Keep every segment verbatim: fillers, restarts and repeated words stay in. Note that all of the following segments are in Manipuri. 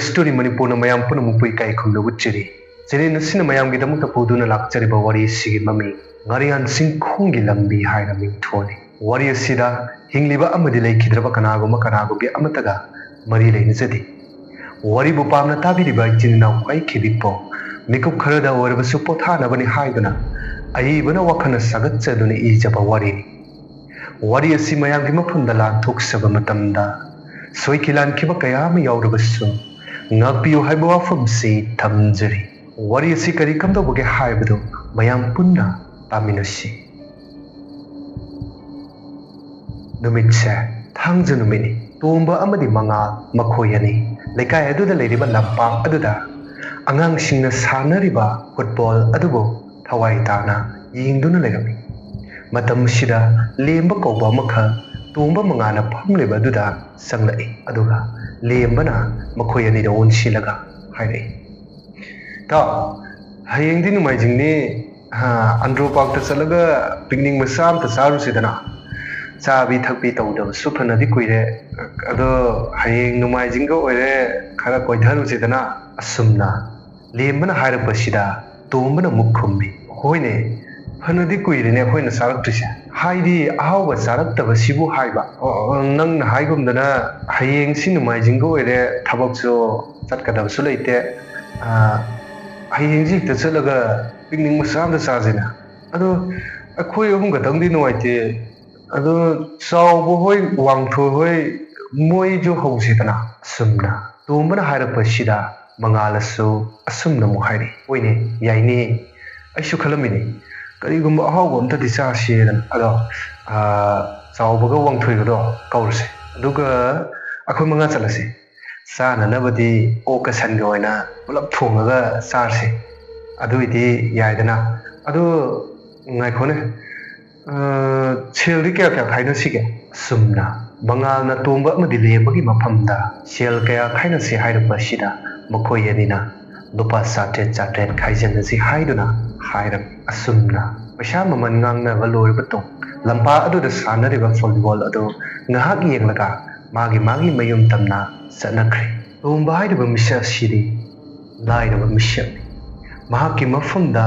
Story Manipur ꯅ ꯃꯌꯥꯝ ꯄꯨꯝꯅꯃꯛꯄꯨ ꯏꯀꯥꯏ ꯈꯨꯝꯅꯕ ꯎꯠꯆꯔꯤ꯫ Channel ꯑꯁꯤꯅ ꯃꯌꯥꯝꯒꯤꯗꯃꯛꯇ ꯄꯨꯗꯨꯅ ꯂꯥꯛꯆꯔꯤꯕ ꯋꯥꯔꯤ ꯑꯁꯤꯒꯤ ꯃꯃꯤꯡ ꯉꯥꯔꯤꯌꯥꯟ ꯆꯤꯡꯈꯣꯡꯒꯤ ꯂꯝꯕꯤ ꯍꯥꯏꯅ ꯃꯤꯡꯊꯣꯜꯂꯤ꯫ ꯋꯥꯔꯤ ꯑꯁꯤꯗ ꯍꯤꯡꯂꯤꯕ ꯑꯃꯗꯤ ꯂꯩꯈꯤꯗ꯭ꯔꯕ ꯀꯅꯥꯒꯨꯝꯕ ꯀꯅꯥꯒꯨꯝꯕꯤ ꯑꯃꯠꯇꯒ ꯃꯔꯤ ꯂꯩꯅꯖꯗꯦ꯫ ꯋꯥꯔꯤꯕꯨ ꯄꯥꯝꯅ ꯇꯥꯕꯤꯔꯤꯕ ꯏꯆꯤꯟ ꯏꯅꯥꯎ ꯈ꯭ꯋꯥꯏ ꯈꯤꯕꯤꯛꯄꯣ, ꯃꯤꯀꯨꯞ ꯈꯔꯗ ꯑꯣꯏꯔꯕꯁꯨ ꯄꯣꯊꯥꯅꯕꯅꯤ ꯍꯥꯏꯗꯨꯅ ꯑꯏꯕꯅ ꯋꯥꯈꯜꯅ ꯁꯥꯒꯠꯆꯗꯨꯅ ꯏꯖꯕ ꯋꯥꯔꯤꯅꯤ꯫ ꯋꯥꯔꯤ ꯑꯁꯤ ꯃꯌꯥꯝꯒꯤ ꯃꯐꯝꯗ ꯂꯥꯟꯊꯣꯛꯆꯕ ꯃꯇꯝꯗ ꯁꯣꯏꯈꯤ ꯂꯥꯟꯈꯤꯕ ꯀꯌꯥ ꯑꯃ ꯌꯥꯎꯔꯕꯁꯨ ꯉꯥꯛꯄꯤꯌꯨ ꯍꯥꯏꯕ ꯋꯥꯐꯝꯁꯤ ꯊꯝꯖꯔꯤ꯫ ꯋꯥꯔꯤ ꯑꯁꯤ ꯀꯔꯤ ꯀꯝꯗꯧꯕꯒꯦ ꯍꯥꯏꯕꯗꯨ ꯃꯌꯥꯝ ꯄꯨꯟꯅ ꯇꯥꯃꯤꯟꯅꯁꯤ꯫ ꯅꯨꯃꯤꯠꯁꯦ ꯊꯥꯡꯖ ꯅꯨꯃꯤꯠꯅꯤ꯫ ꯇꯣꯝꯕ ꯑꯃꯗꯤ ꯃꯉꯥꯜ ꯃꯈꯣꯏ ꯑꯅꯤ ꯂꯩꯀꯥꯏ ꯑꯗꯨꯗ ꯂꯩꯔꯤꯕ ꯂꯝꯄꯥꯛ ꯑꯗꯨꯗ ꯑꯉꯥꯡꯁꯤꯡꯅ ꯁꯥꯟꯅꯔꯤꯕ ꯐꯨꯠꯕꯣꯜ ꯑꯗꯨꯕꯨ ꯊꯋꯥꯏ ꯇꯥꯅ ꯌꯦꯡꯗꯨꯅ ꯂꯩꯔꯝꯃꯤ꯫ ꯃꯇꯝꯁꯤꯗ ꯂꯦꯝꯕ ꯀꯧꯕ ꯑꯃꯈꯛ ꯇꯣꯝꯕ ꯃꯉꯥꯜꯅ ꯐꯝꯂꯤꯕ ꯑꯗꯨꯗ ꯆꯪꯂꯛꯏ꯫ ꯑꯗꯨꯒ ꯂꯦꯝꯕꯅ ꯃꯈꯣꯏ ꯑꯅꯤꯗ ꯑꯣꯟꯁꯤꯜꯂꯒ ꯍꯥꯏꯔꯛꯏ, "ꯏꯇꯥꯎ, ꯍꯌꯦꯡꯗꯤ ꯅꯣꯡꯃꯥꯏꯖꯤꯡꯅꯤ, ꯑꯟꯗ꯭ꯔꯣ ꯄꯥꯔꯛꯇ ꯆꯠꯂꯒ ꯄꯤꯛꯅꯤꯛ ꯃꯆꯥ ꯑꯝꯇ ꯆꯥꯔꯨꯁꯤꯗꯅ꯫ ꯆꯥꯕꯤ ꯊꯛꯄꯤ ꯇꯧꯗꯕꯁꯨ ꯐꯅꯗꯤ ꯀꯨꯏꯔꯦ꯫ ꯑꯗꯣ ꯍꯌꯦꯡ ꯅꯣꯡꯃꯥꯏꯖꯤꯡꯒ ꯑꯣꯏꯔꯦ, ꯈꯔ ꯀꯣꯏꯊꯔꯨꯁꯤꯗꯅ?" ꯑꯁꯨꯝꯅ ꯂꯦꯝꯕꯅ ꯍꯥꯏꯔꯛꯄꯁꯤꯗ ꯇꯣꯝꯕꯅ ꯑꯃꯨꯛ ꯈꯨꯝꯃꯤ, "ꯍꯣꯏꯅꯦ, ꯐꯅꯗꯤ ꯀꯨꯏꯔꯦꯅꯦ ꯑꯩꯈꯣꯏꯅ ꯆꯥꯔꯛꯇ꯭ꯔꯤꯁꯦ꯫ ꯍꯥꯏꯗꯤ ꯑꯍꯥꯎꯕ ꯆꯥꯔꯛꯇꯕꯁꯤꯕꯨ ꯍꯥꯏꯕ꯫ ꯑꯣ, ꯅꯪꯅ ꯍꯥꯏꯒꯨꯝꯗꯅ ꯍꯌꯦꯡꯁꯤ ꯅꯣꯡꯃꯥꯏꯖꯤꯡꯒ ꯑꯣꯏꯔꯦ, ꯊꯕꯛꯁꯨ ꯆꯠꯀꯗꯕꯁꯨ ꯂꯩꯇꯦ꯫ ꯑ, ꯍꯌꯦꯡꯁꯤ ꯍꯦꯛꯇ ꯆꯠꯂꯒ ꯄꯤꯛꯅꯤꯛ ꯃꯆꯥ ꯑꯝꯇ ꯆꯥꯁꯤꯅ꯫ ꯑꯗꯣ ꯑꯩꯈꯣꯏ ꯑꯍꯨꯝ ꯈꯛꯇꯪꯗꯤ ꯅꯨꯡꯉꯥꯏꯇꯦ꯫ ꯑꯗꯣ ꯆꯥꯎꯕ ꯍꯣꯏ, ꯋꯥꯡꯊꯣꯏ ꯍꯣꯏ, ꯃꯣꯏꯁꯨ ꯍꯧꯁꯤꯗꯅ?" ꯑꯁꯨꯝꯅ ꯇꯣꯝꯕꯅ ꯍꯥꯏꯔꯛꯄꯁꯤꯗ ꯃꯉꯥꯜꯅꯁꯨ ꯑꯁꯨꯝꯅ ꯑꯃꯨꯛ ꯍꯥꯏꯔꯛꯏ, "ꯍꯣꯏꯅꯦ, ꯌꯥꯏꯅꯦ, ꯑꯩꯁꯨ ꯈꯜꯂꯝꯃꯤꯅꯤ, ꯀꯔꯤꯒꯨꯝꯕ ꯑꯍꯥꯎꯕ ꯑꯝꯇꯗꯤ ꯆꯥꯁꯦꯗꯅ꯫ ꯑꯗꯣ, ꯑꯥ, ꯆꯥꯎꯕꯒ ꯋꯥꯡꯊꯣꯏꯒꯗꯣ ꯀꯧꯔꯁꯦ, ꯑꯗꯨꯒ ꯑꯩꯈꯣꯏ ꯃꯉꯥ ꯆꯠꯂꯁꯦ꯫ ꯆꯥꯅꯅꯕꯗꯤ ꯑꯣꯛꯀ ꯁꯟꯒ ꯑꯣꯏꯅ ꯄꯨꯂꯞ ꯊꯣꯡꯉꯒ ꯆꯥꯔꯁꯦ, ꯑꯗꯨꯏꯗꯤ ꯌꯥꯏꯗꯅ꯫ ꯑꯗꯨ ꯉꯥꯏꯈꯣꯅꯦ, ꯑ, ꯁꯦꯜꯗꯤ ꯀꯌꯥ ꯀꯌꯥ ꯈꯥꯏꯅꯁꯤꯒꯦ?" ꯑꯁꯨꯝꯅ ꯃꯉꯥꯜꯅ ꯇꯣꯝꯕ ꯑꯃꯗꯤ ꯂꯦꯝꯕꯒꯤ ꯃꯐꯝꯗ ꯁꯦꯜ ꯀꯌꯥ ꯈꯥꯏꯅꯁꯤ ꯍꯥꯏꯔꯛꯄ ꯑꯁꯤꯗ ꯃꯈꯣꯏ ꯑꯅꯤꯅ ꯂꯨꯄꯥ ꯆꯥꯇ꯭ꯔꯦꯠ ꯆꯥꯇ꯭ꯔꯦꯠ ꯈꯥꯏꯖꯤꯟꯅꯁꯤ ꯍꯥꯏꯗꯨꯅ ꯍꯥꯏꯔꯝꯃꯤ꯫ ꯑꯁꯨꯝꯅ ꯄꯩꯁꯥ ꯃꯃꯜ ꯉꯥꯡꯅꯕ ꯂꯣꯏꯔꯕ ꯇꯨꯡ ꯂꯝꯄꯥꯛ ꯑꯗꯨꯗ ꯁꯥꯟꯅꯔꯤꯕ ꯐꯨꯠꯕꯣꯜ ꯑꯗꯨ ꯉꯥꯏꯍꯥꯛ ꯌꯦꯡꯂꯒ ꯃꯥꯒꯤ ꯃꯥꯒꯤ ꯃꯌꯨꯝ ꯇꯝꯅ ꯆꯠꯅꯈ꯭ꯔꯦ꯫ ꯇꯣꯝꯕ ꯍꯥꯏꯔꯤꯕ ꯃꯤꯁꯛ ꯑꯁꯤꯗꯤ ꯂꯥꯏꯔꯕ ꯃꯤꯁꯛꯅꯤ꯫ ꯃꯍꯥꯛꯀꯤ ꯃꯐꯝꯗ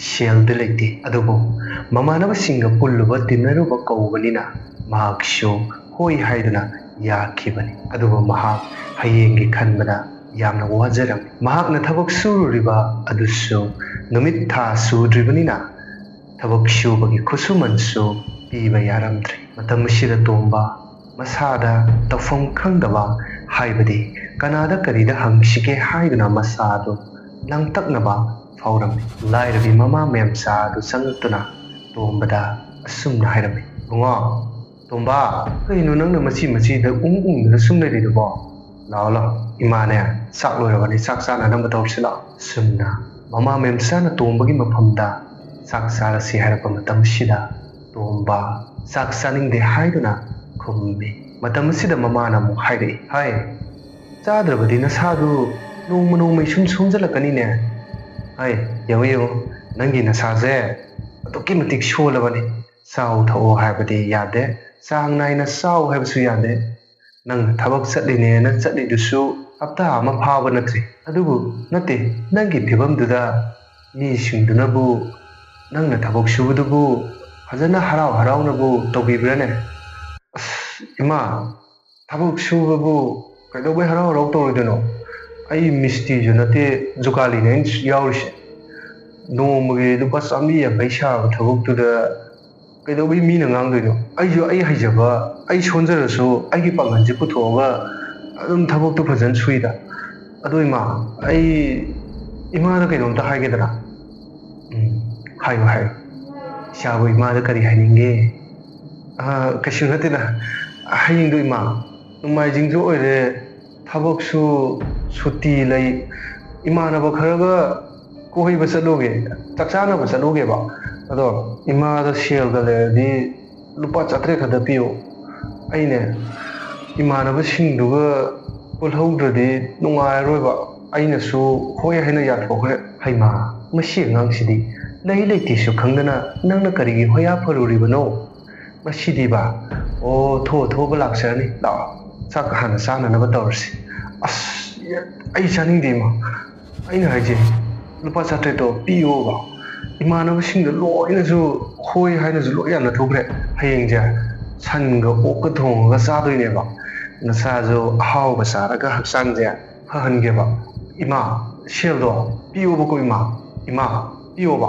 ꯁꯦꯜꯗꯤ ꯂꯩꯇꯦ, ꯑꯗꯨꯕꯨ ꯃꯃꯥꯟꯅꯕꯁꯤꯡꯒ ꯄꯨꯜꯂꯨꯕ ꯇꯤꯟꯅꯔꯨꯕ ꯀꯧꯕꯅꯤꯅ ꯃꯍꯥꯛꯁꯨ ꯍꯣꯏ ꯍꯥꯏꯗꯨꯅ ꯌꯥꯈꯤꯕꯅꯤ꯫ ꯑꯗꯨꯕꯨ ꯃꯍꯥꯛ ꯍꯌꯦꯡꯒꯤ ꯈꯟꯕꯗ ꯌꯥꯝꯅ ꯋꯥꯖꯔꯝꯃꯤ꯫ ꯃꯍꯥꯛꯅ ꯊꯕꯛ ꯁꯨꯔꯨꯔꯤꯕ ꯑꯗꯨꯁꯨ ꯅꯨꯃꯤꯠ ꯊꯥ ꯁꯨꯗ꯭ꯔꯤꯕꯅꯤꯅ ꯊꯕꯛ ꯁꯨꯕꯒꯤ ꯈꯨꯠꯁꯨꯃꯟꯁꯨ ꯄꯤꯕ ꯌꯥꯔꯝꯗ꯭ꯔꯦ꯫ ꯃꯇꯝ ꯑꯁꯤꯗ ꯇꯣꯝꯕ ꯃꯁꯥꯗ ꯇꯧꯐꯝ ꯈꯪꯗꯕ, ꯍꯥꯏꯕꯗꯤ ꯀꯅꯥꯗ ꯀꯔꯤꯗ ꯍꯪꯁꯤꯒꯦ ꯍꯥꯏꯗꯨꯅ ꯃꯁꯥꯗꯨ ꯂꯥꯡꯇꯛꯅꯕ ꯐꯥꯎꯔꯝꯃꯤ꯫ ꯂꯥꯏꯔꯕꯤ ꯃꯃꯥ ꯃꯦꯝꯆꯥ ꯑꯗꯨ ꯆꯪꯂꯛꯇꯨꯅ ꯇꯣꯝꯕꯗ ꯑꯁꯨꯝꯅ ꯍꯥꯏꯔꯝꯃꯤ, "ꯏꯕꯨꯡꯉꯣ, ꯇꯣꯝꯕ, ꯀꯩꯅꯣ ꯅꯪꯅ ꯃꯆꯤ ꯃꯆꯤꯗ ꯎꯪ ꯎꯪꯗꯅ ꯁꯨꯝ ꯂꯩꯔꯤꯗꯨꯕꯣ? ꯂꯥꯛꯑꯣ ꯂꯥꯛꯑꯣ, ꯏꯃꯥꯅꯦ ꯆꯥꯛ ꯂꯣꯏꯔꯕꯅꯤ, ꯆꯥꯛ ꯆꯥꯅꯅꯕ ꯇꯧꯔꯁꯤ ꯂꯥꯛꯑꯣ꯫" ꯑꯁꯨꯝꯅ ꯃꯃꯥ ꯃꯦꯝꯆꯥꯅ ꯇꯣꯝꯕꯒꯤ ꯃꯐꯝꯗ ꯆꯥꯛ ꯆꯥꯔꯁꯤ ꯍꯥꯏꯔꯛꯄ ꯃꯇꯝꯁꯤꯗ ꯇꯣꯝꯕ ꯆꯥꯛ ꯆꯥꯅꯤꯡꯗꯦ ꯍꯥꯏꯗꯨꯅ ꯈꯨꯝꯃꯤ꯫ ꯃꯇꯝ ꯑꯁꯤꯗ ꯃꯃꯥꯅ ꯑꯃꯨꯛ ꯍꯥꯏꯔꯛꯏ, "ꯍꯥꯏ, ꯆꯥꯗ꯭ꯔꯕꯗꯤ ꯅꯁꯥꯗꯨ ꯅꯣꯡꯃ ꯅꯣꯡꯃꯩ ꯁꯨꯝ ꯁꯣꯟꯖꯜꯂꯛꯀꯅꯤꯅꯦ꯫ ꯍꯥꯏ, ꯌꯦꯡꯉꯨ ꯌꯦꯡꯉꯨ, ꯅꯪꯒꯤ ꯅꯁꯥꯁꯦ ꯑꯗꯨꯛꯀꯤ ꯃꯇꯤꯛ ꯁꯣꯜꯂꯕꯅꯤ꯫ ꯆꯥꯎ ꯊꯛꯑꯣ ꯍꯥꯏꯕꯗꯤ ꯌꯥꯗꯦ, ꯆꯥꯡ ꯅꯥꯏꯅ ꯆꯥꯎ ꯍꯥꯏꯕꯁꯨ ꯌꯥꯗꯦ꯫ ꯅꯪꯅ ꯊꯕꯛ ꯆꯠꯂꯤꯅꯦꯅ ꯆꯠꯂꯤꯗꯨꯁꯨ ꯍꯞꯇꯥ ꯑꯃ ꯐꯥꯕ ꯅꯠꯇ꯭ꯔꯤ꯫ ꯑꯗꯨꯕꯨ ꯅꯠꯇꯦ, ꯅꯪꯒꯤ ꯐꯤꯕꯝꯗꯨꯗ ꯃꯤꯁꯤꯡꯗꯨꯅꯕꯨ ꯅꯪꯅ ꯊꯕꯛ ꯁꯨꯕꯗꯨꯕꯨ ꯐꯖꯅ ꯍꯔꯥꯎ ꯍꯔꯥꯎꯅꯕꯨ ꯇꯧꯕꯤꯕ꯭ꯔꯥꯅꯦ?" "ꯑꯁ, ꯏꯃꯥ, ꯊꯕꯛ ꯁꯨꯕꯕꯨ ꯀꯩꯗꯧꯕꯩ ꯍꯔꯥꯎ ꯍꯔꯥꯎ ꯇꯧꯔꯣꯏꯗꯣꯏꯅꯣ? ꯑꯩ ꯃꯤꯁꯇ꯭ꯔꯤꯁꯨ ꯅꯠꯇꯦ, ꯖꯨꯒꯥꯂꯤꯅꯦ ꯑꯩꯅ ꯌꯥꯎꯔꯤꯁꯦ꯫ ꯅꯣꯡꯃꯒꯤ ꯂꯨꯄꯥ ꯆꯥꯝꯃꯔꯤ ꯌꯥꯡꯈꯩ ꯁꯥꯕ ꯊꯕꯛꯇꯨꯗ ꯀꯩꯗꯧꯕꯩ ꯃꯤꯅ ꯉꯥꯡꯗꯣꯏꯅꯣ? ꯑꯩꯁꯨ ꯑꯩ ꯍꯩꯖꯕ, ꯑꯩ ꯁꯣꯟꯖꯔꯁꯨ ꯑꯩꯒꯤ ꯄꯥꯡꯒꯜꯁꯦ ꯄꯨꯊꯣꯛꯑꯒ ꯑꯗꯨꯝ ꯊꯕꯛꯇꯨ ꯐꯖꯅ ꯁꯨꯏꯗ꯫ ꯑꯗꯣ ꯏꯃꯥ, ꯑꯩ ꯏꯃꯥꯗ ꯀꯩꯅꯣꯝꯇ ꯍꯥꯏꯒꯦꯗꯅ?" "ꯎꯝ, ꯍꯥꯏꯌꯨ, ꯍꯥꯏꯌꯨ꯫ ꯏꯆꯥꯕꯨ ꯏꯃꯥꯗ ꯀꯔꯤ ꯍꯥꯏꯅꯤꯡꯒꯦ?" "ꯑ, ꯀꯩꯁꯨ ꯅꯠꯇꯦꯗ꯫ ꯍꯌꯦꯡꯗꯣ ꯏꯃꯥ, ꯅꯣꯡꯃꯥꯏꯖꯤꯡꯁꯨ ꯑꯣꯏꯔꯦ, ꯊꯕꯛꯁꯨ ꯁꯨꯇꯤ ꯂꯩ꯫ ꯏꯃꯥꯟꯅꯕ ꯈꯔꯒ ꯀꯣꯏꯕ ꯆꯠꯂꯨꯒꯦ, ꯆꯥꯛ ꯆꯥꯅꯕ ꯆꯠꯂꯨꯒꯦꯕ꯫ ꯑꯗꯣ ꯏꯃꯥꯗ ꯁꯦꯜꯒ ꯂꯩꯔꯗꯤ ꯂꯨꯄꯥ ꯆꯥꯇ꯭ꯔꯦꯠ ꯈꯛꯇ ꯄꯤꯌꯨ꯫ ꯑꯩꯅꯦ, ꯏꯃꯥꯟꯅꯕꯁꯤꯡꯗꯨꯒ ꯄꯨꯜꯍꯧꯗ꯭ꯔꯗꯤ ꯅꯨꯡꯉꯥꯏꯔꯔꯣꯏꯕ꯫" ꯑꯩꯅꯁꯨ ꯍꯣꯏ ꯍꯥꯏꯅ ꯌꯥꯊꯣꯛꯈ꯭ꯔꯦ꯫ "ꯍꯩꯃꯥ, ꯃꯁꯤ ꯑꯉꯥꯡꯁꯤꯗꯤ ꯂꯩ ꯂꯩꯇꯦꯁꯨ ꯈꯪꯗꯅ ꯅꯪꯅ ꯀꯔꯤꯒꯤ ꯍꯣꯌꯥ ꯐꯔꯨꯔꯤꯕꯅꯣ?" "ꯃꯁꯤꯗꯤꯕ, ꯑꯣ, ꯊꯣꯛꯑ ꯊꯣꯛꯑꯒ ꯂꯥꯛꯆꯔꯅꯤ꯫ ꯂꯥꯛꯑꯣ, ꯆꯥꯛ ꯍꯥꯟꯅ ꯆꯥꯅꯅꯕ ꯇꯧꯔꯁꯤ꯫" "ꯑꯁ, ꯑꯩ ꯆꯥꯅꯤꯡꯗꯦ ꯏꯃꯥ꯫ ꯑꯩꯅ ꯍꯥꯏꯁꯦ, ꯂꯨꯄꯥ ꯆꯥꯇ꯭ꯔꯦꯠꯇꯣ ꯄꯤꯌꯣꯕ꯫ ꯏꯃꯥꯟꯅꯕꯁꯤꯡꯗꯣ ꯂꯣꯏꯅꯁꯨ ꯍꯣꯏ ꯍꯥꯏꯅꯁꯨ ꯂꯣꯏ ꯌꯥꯅ ꯊꯣꯛꯈ꯭ꯔꯦ꯫ ꯍꯌꯦꯡꯁꯦ ꯁꯟꯒ ꯑꯣꯛꯀ ꯊꯣꯡꯉꯒ ꯆꯥꯗꯣꯏꯅꯦꯕ꯫ ꯅꯁꯥꯁꯨ ꯑꯍꯥꯎꯕ ꯆꯥꯔꯒ ꯍꯛꯆꯥꯡꯁꯦ ꯐꯍꯟꯒꯦꯕ꯫ ꯏꯃꯥ, ꯁꯦꯜꯗꯣ ꯄꯤꯌꯣꯕꯀꯣ ꯏꯃꯥ꯫ ꯏꯃꯥ, ꯄꯤꯌꯣꯕ꯫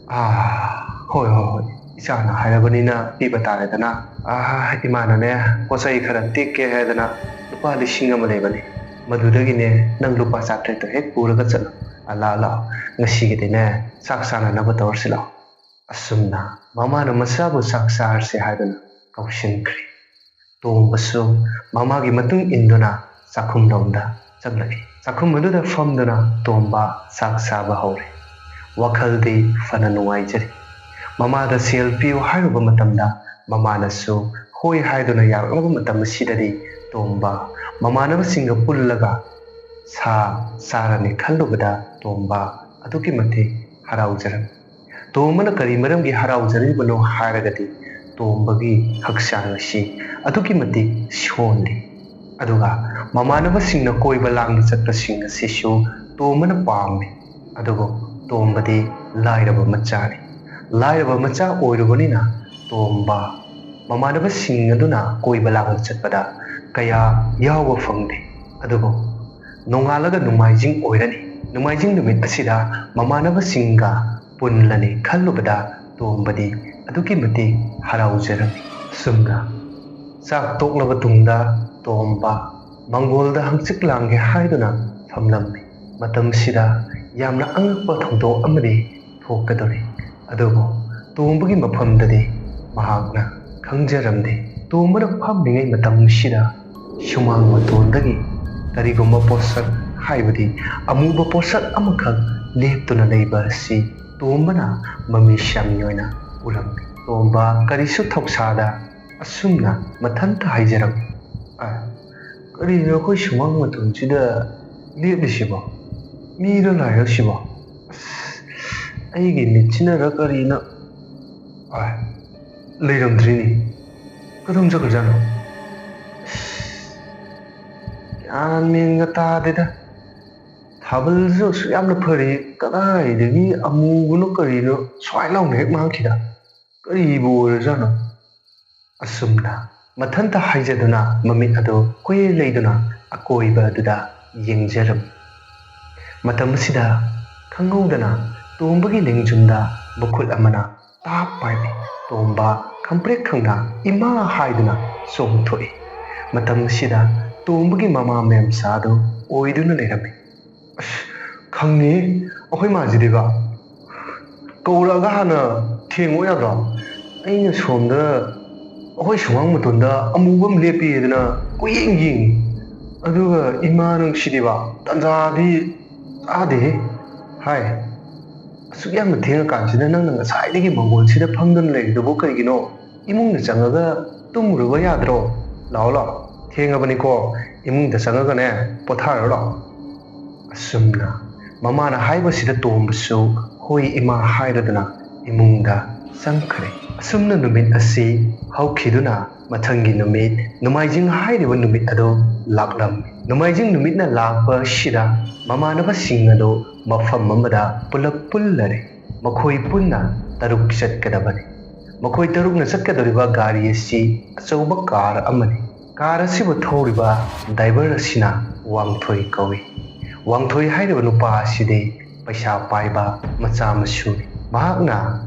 ꯑꯥ, ꯍꯣꯏ, ꯍꯣꯏ, ꯍꯣꯏ, ꯏꯆꯥꯅ ꯍꯥꯏꯔꯕꯅꯤꯅ ꯄꯤꯕ ꯇꯥꯔꯦꯗꯅ꯫ ꯑꯥ, ꯏꯃꯥꯅꯅꯦ, ꯄꯣꯠ ꯆꯩ ꯈꯔ ꯇꯦꯛꯀꯦ ꯍꯥꯏꯗꯅ ꯂꯨꯄꯥ ꯂꯤꯁꯤꯡ ꯑꯃ ꯂꯩꯕꯅꯤ, ꯃꯗꯨꯗꯒꯤꯅꯦ ꯅꯪ ꯂꯨꯄꯥ ꯆꯥꯇ꯭ꯔꯦꯠꯇꯣ ꯍꯦꯛ ꯄꯨꯔꯒ ꯆꯠꯂꯣ꯫ ꯑ, ꯂꯥꯛꯑꯣ, ꯂꯥꯛꯑꯣ, ꯉꯁꯤꯒꯤꯗꯤꯅꯦ ꯆꯥꯛ ꯆꯥꯅꯅꯕ ꯇꯧꯔꯁꯤ ꯂꯥꯛꯑꯣ꯫ ꯑꯁꯨꯝꯅ ꯃꯃꯥꯅ ꯃꯆꯥꯕꯨ ꯆꯥꯛ ꯆꯥꯔꯁꯦ ꯍꯥꯏꯗꯨꯅ ꯀꯧꯁꯤꯟꯈ꯭ꯔꯦ꯫ ꯇꯣꯝꯕꯁꯨ ꯃꯃꯥꯒꯤ ꯃꯇꯨꯡ ꯏꯟꯗꯨꯅ ꯆꯥꯛꯈꯨꯝꯂꯣꯝꯗ ꯆꯪꯂꯛꯏ꯫ ꯆꯥꯛꯈꯨꯝ ꯑꯗꯨꯗ ꯐꯝꯗꯨꯅ ꯇꯣꯝꯕ ꯆꯥꯛ ꯆꯥꯕ ꯍꯧꯔꯦ꯫ ꯋꯥꯈꯜꯗꯤ ꯐꯅ ꯅꯨꯡꯉꯥꯏꯖꯔꯤ꯫ ꯃꯃꯥꯗ ꯁꯦꯜ ꯄꯤꯌꯨ ꯍꯥꯏꯔꯨꯕ ꯃꯇꯝꯗ ꯃꯃꯥꯅꯁꯨ ꯍꯣꯏ ꯍꯥꯏꯗꯨꯅ ꯌꯥꯔꯛꯂꯕ ꯃꯇꯝ ꯑꯁꯤꯗꯗꯤ ꯇꯣꯝꯕ ꯃꯃꯥꯟꯅꯕꯁꯤꯡꯒ ꯄꯨꯜꯂꯒ ꯁꯥ ꯆꯥꯔꯅꯤ ꯈꯜꯂꯨꯕꯗ ꯇꯣꯝꯕ ꯑꯗꯨꯛꯀꯤ ꯃꯇꯤꯛ ꯍꯔꯥꯎꯖꯔꯝꯃꯤ꯫ ꯇꯣꯝꯕꯅ ꯀꯔꯤ ꯃꯔꯝꯒꯤ ꯍꯔꯥꯎꯖꯔꯤꯕꯅꯣ ꯍꯥꯏꯔꯒꯗꯤ ꯇꯣꯝꯕꯒꯤ ꯍꯛꯆꯥꯡ ꯑꯁꯤ ꯑꯗꯨꯛꯀꯤ ꯃꯇꯤꯛ ꯁꯣꯜꯂꯤ꯫ ꯑꯗꯨꯒ ꯃꯃꯥꯟꯅꯕꯁꯤꯡꯅ ꯀꯣꯏꯕ ꯂꯥꯡꯕ ꯆꯠꯄꯁꯤꯡ ꯑꯁꯤꯁꯨ ꯇꯣꯝꯕꯅ ꯄꯥꯝꯃꯤ꯫ ꯑꯗꯨꯕꯨ ꯇꯣꯝꯕꯗꯤ ꯂꯥꯏꯔꯕ ꯃꯆꯥꯅꯤ꯫ ꯂꯥꯏꯔꯕ ꯃꯆꯥ ꯑꯣꯏꯔꯨꯕꯅꯤꯅ ꯇꯣꯝꯕ ꯃꯃꯥꯟꯅꯕꯁꯤꯡ ꯑꯗꯨꯅ ꯀꯣꯏꯕ ꯂꯥꯡꯕ ꯆꯠꯄꯗ ꯀꯌꯥ ꯌꯥꯎꯕ ꯐꯪꯗꯦ꯫ ꯑꯗꯨꯕꯨ ꯅꯣꯡꯉꯥꯜꯂꯒ ꯅꯣꯡꯃꯥꯏꯖꯤꯡ ꯑꯣꯏꯔꯅꯤ꯫ ꯅꯣꯡꯃꯥꯏꯖꯤꯡ ꯅꯨꯃꯤꯠ ꯑꯁꯤꯗ ꯃꯃꯥꯟꯅꯕꯁꯤꯡꯒ ꯄꯨꯜꯂꯅꯤ ꯈꯜꯂꯨꯕꯗ ꯇꯣꯝꯕꯗꯤ ꯑꯗꯨꯛꯀꯤ ꯃꯇꯤꯛ ꯍꯔꯥꯎꯖꯔꯝꯃꯤ꯫ ꯑꯁꯨꯝꯅ ꯆꯥꯛ ꯇꯣꯛꯂꯕ ꯇꯨꯡꯗ ꯇꯣꯝꯕ ꯃꯪꯒꯣꯜꯗ ꯍꯪꯆꯤꯠ ꯂꯥꯡꯒꯦ ꯍꯥꯏꯗꯨꯅ ꯐꯝꯂꯝꯃꯤ꯫ ꯃꯇꯝꯁꯤꯗ ꯌꯥꯝꯅ ꯑꯉꯛꯄ ꯊꯧꯗꯣꯛ ꯑꯃꯗꯤ ꯊꯣꯛꯀꯗꯧꯔꯤ꯫ ꯑꯗꯨꯕꯨ ꯇꯣꯝꯕꯒꯤ ꯃꯐꯝꯗꯗꯤ ꯃꯍꯥꯛꯅ ꯈꯪꯖꯔꯝꯗꯦ꯫ ꯇꯣꯝꯕꯅ ꯐꯝꯂꯤꯉꯩ ꯃꯇꯝꯁꯤꯗ ꯁꯨꯃꯥꯡ ꯃꯇꯣꯟꯗꯒꯤ ꯀꯔꯤꯒꯨꯝꯕ ꯄꯣꯠꯁꯛ, ꯍꯥꯏꯕꯗꯤ ꯑꯃꯨꯕ ꯄꯣꯠꯁꯛ ꯑꯃꯈꯛ ꯂꯦꯞꯇꯨꯅ ꯂꯩꯕ ꯑꯁꯤ ꯇꯣꯝꯕꯅ ꯃꯃꯤꯠ ꯁ꯭ꯌꯥꯝꯃꯤ ꯑꯣꯏꯅ ꯎꯔꯝꯃꯤ꯫ ꯇꯣꯝꯕ ꯀꯔꯤꯁꯨ ꯊꯧꯁꯥꯗ ꯑꯁꯨꯝꯅ ꯃꯊꯟꯇ ꯍꯥꯏꯖꯔꯝꯃꯤ, "ꯑ, ꯀꯔꯤꯅꯣ ꯑꯩꯈꯣꯏ ꯁꯨꯃꯥꯡ ꯃꯇꯣꯟꯁꯤꯗ ꯂꯦꯞꯂꯤꯁꯤꯕꯣ? ꯃꯤꯔ ꯂꯥꯏꯔ ꯁꯤꯕꯣ? ꯑꯁ, ꯑꯩꯒꯤ ꯃꯤꯠꯁꯤꯅꯔ ꯀꯔꯤꯅ? ꯑ, ꯂꯩꯔꯝꯗ꯭ꯔꯤꯅꯤ꯫ ꯀꯗꯣꯝ ꯆꯠꯈ꯭ꯔꯖꯥꯠꯅꯣ? ꯑꯁ, ꯒ꯭ꯌꯥꯟ ꯃꯦꯟꯒ ꯇꯥꯗꯦꯗ꯫ ꯊꯥꯕꯜꯁꯨ ꯑꯁꯨꯛ ꯌꯥꯝꯅ ꯐꯔꯤ, ꯀꯗꯥꯏꯗꯒꯤ ꯑꯃꯨꯕꯅꯣ ꯀꯔꯤꯅꯣ ꯁ꯭ꯋꯥꯏ ꯂꯥꯎꯅ ꯍꯦꯛ ꯃꯥꯡꯈꯤꯗ꯫ ꯀꯔꯤꯕꯨ ꯑꯣꯏꯔꯖꯥꯠꯅꯣ? ꯑꯁꯨꯝꯅ ꯃꯊꯟꯇ ꯍꯥꯏꯖꯗꯨꯅ ꯃꯃꯤꯠ ꯑꯗꯨ ꯀꯨꯏ ꯂꯩꯗꯨꯅ ꯑꯀꯣꯏꯕ ꯑꯗꯨꯗ ꯌꯦꯡꯖꯔꯝꯃꯤ꯫ ꯃꯇꯝ ꯑꯁꯤꯗ ꯈꯪꯍꯧꯗꯅ ꯇꯣꯝꯕꯒꯤ ꯂꯦꯡꯖꯨꯝꯗ ꯃꯈꯨꯠ ꯑꯃꯅ ꯇꯥꯞ ꯄꯥꯏꯔꯛꯏ꯫ ꯇꯣꯝꯕ ꯈꯪꯄ꯭ꯔꯦꯛ ꯈꯪꯅ "ꯏꯃꯥ" ꯍꯥꯏꯗꯨꯅ ꯆꯣꯡꯊꯣꯛꯏ꯫ ꯃꯇꯝ ꯑꯁꯤꯗ ꯇꯣꯝꯕꯒꯤ ꯃꯃꯥ ꯃꯦꯝꯆꯥꯗꯨ ꯑꯣꯏꯗꯨꯅ ꯂꯩꯔꯝꯃꯤ꯫ "ꯑꯁ, ꯈꯪꯉꯦ, ꯑꯩꯈꯣꯏ ꯃꯥꯁꯤꯗꯤꯕ꯫ ꯀꯧꯔꯛꯑꯒ ꯍꯥꯟꯅ ꯊꯦꯡꯉꯣ ꯌꯥꯗ꯭ꯔꯣ? ꯑꯩꯅ ꯁꯣꯝꯗ ꯑꯩꯈꯣꯏ ꯁꯨꯃꯥꯡ ꯃꯇꯣꯟꯗ ꯑꯃꯨꯕ ꯑꯃ ꯂꯦꯞꯄꯤꯗꯅ ꯀꯣꯏꯌꯦꯡ ꯌꯦꯡꯉꯤ꯫ ꯑꯗꯨꯒ ꯏꯃꯥ ꯅꯪꯁꯤꯗꯤꯕ, ꯇꯟꯖꯥꯗꯤ ꯆꯥꯗꯦꯍꯦ꯫ ꯍꯥꯏ, ꯑꯁꯨꯛ ꯌꯥꯝꯅ ꯊꯦꯡꯉꯀꯥꯟꯁꯤꯗ ꯅꯪꯅ ꯉꯁꯥꯏꯗꯒꯤ ꯃꯪꯒꯣꯜꯁꯤꯗ ꯐꯝꯗꯨꯅ ꯂꯩꯔꯤꯗꯨꯕꯨ ꯀꯔꯤꯒꯤꯅꯣ? ꯏꯃꯨꯡꯗ ꯆꯪꯉꯒ ꯇꯨꯝꯃꯨꯔꯕ ꯌꯥꯗ꯭ꯔꯣ? ꯂꯥꯛꯑꯣ, ꯂꯥꯛꯑꯣ, ꯊꯦꯡꯉꯕꯅꯤꯀꯣ, ꯏꯃꯨꯡꯗ ꯆꯪꯉꯒꯅꯦ, ꯄꯣꯊꯥꯔꯣ ꯂꯥꯛꯑꯣ꯫" ꯑꯁꯨꯝꯅ ꯃꯃꯥꯅ ꯍꯥꯏꯕꯁꯤꯗ ꯇꯣꯝꯕꯁꯨ "ꯍꯣꯏ ꯏꯃꯥ" ꯍꯥꯏꯔꯗꯨꯅ ꯏꯃꯨꯡꯗ ꯆꯪꯈ꯭ꯔꯦ꯫ ꯑꯁꯨꯝꯅ ꯅꯨꯃꯤꯠ ꯑꯁꯤ ꯍꯧꯈꯤꯗꯨꯅ ꯃꯊꯪꯒꯤ ꯅꯨꯃꯤꯠ ꯅꯣꯡꯃꯥꯏꯖꯤꯡ ꯍꯥꯏꯔꯤꯕ ꯅꯨꯃꯤꯠ ꯑꯗꯨ ꯂꯥꯛꯂꯝꯃꯤ꯫ ꯅꯣꯡꯃꯥꯏꯖꯤꯡ ꯅꯨꯃꯤꯠꯅ ꯂꯥꯛꯄ ꯑꯁꯤꯗ ꯃꯃꯥꯟꯅꯕꯁꯤꯡ ꯑꯗꯨ ꯃꯐꯝ ꯑꯃꯗ ꯄꯨꯂꯞ ꯄꯨꯜꯂꯔꯦ꯫ ꯃꯈꯣꯏ ꯄꯨꯟꯅ ꯇꯔꯨꯛ ꯆꯠꯀꯗꯕꯅꯤ꯫ ꯃꯈꯣꯏ ꯇꯔꯨꯛꯅ ꯆꯠꯀꯗꯧꯔꯤꯕ ꯒꯥꯔꯤ ꯑꯁꯤ ꯑꯆꯧꯕ ꯀꯥꯔ ꯑꯃꯅꯤ꯫ ꯀꯥꯔ ꯑꯁꯤꯕꯨ ꯊꯧꯔꯤꯕ ꯗ꯭ꯔꯥꯏꯚꯔ ꯑꯁꯤꯅ ꯋꯥꯡꯊꯣꯏ ꯀꯧꯏ꯫ ꯋꯥꯡꯊꯣꯏ ꯍꯥꯏꯔꯤꯕ ꯅꯨꯄꯥ ꯑꯁꯤꯗꯤ ꯄꯩꯁꯥ ꯄꯥꯏꯕ ꯃꯆꯥ ꯃꯁꯨꯅꯤ꯫ ꯃꯍꯥꯛꯅ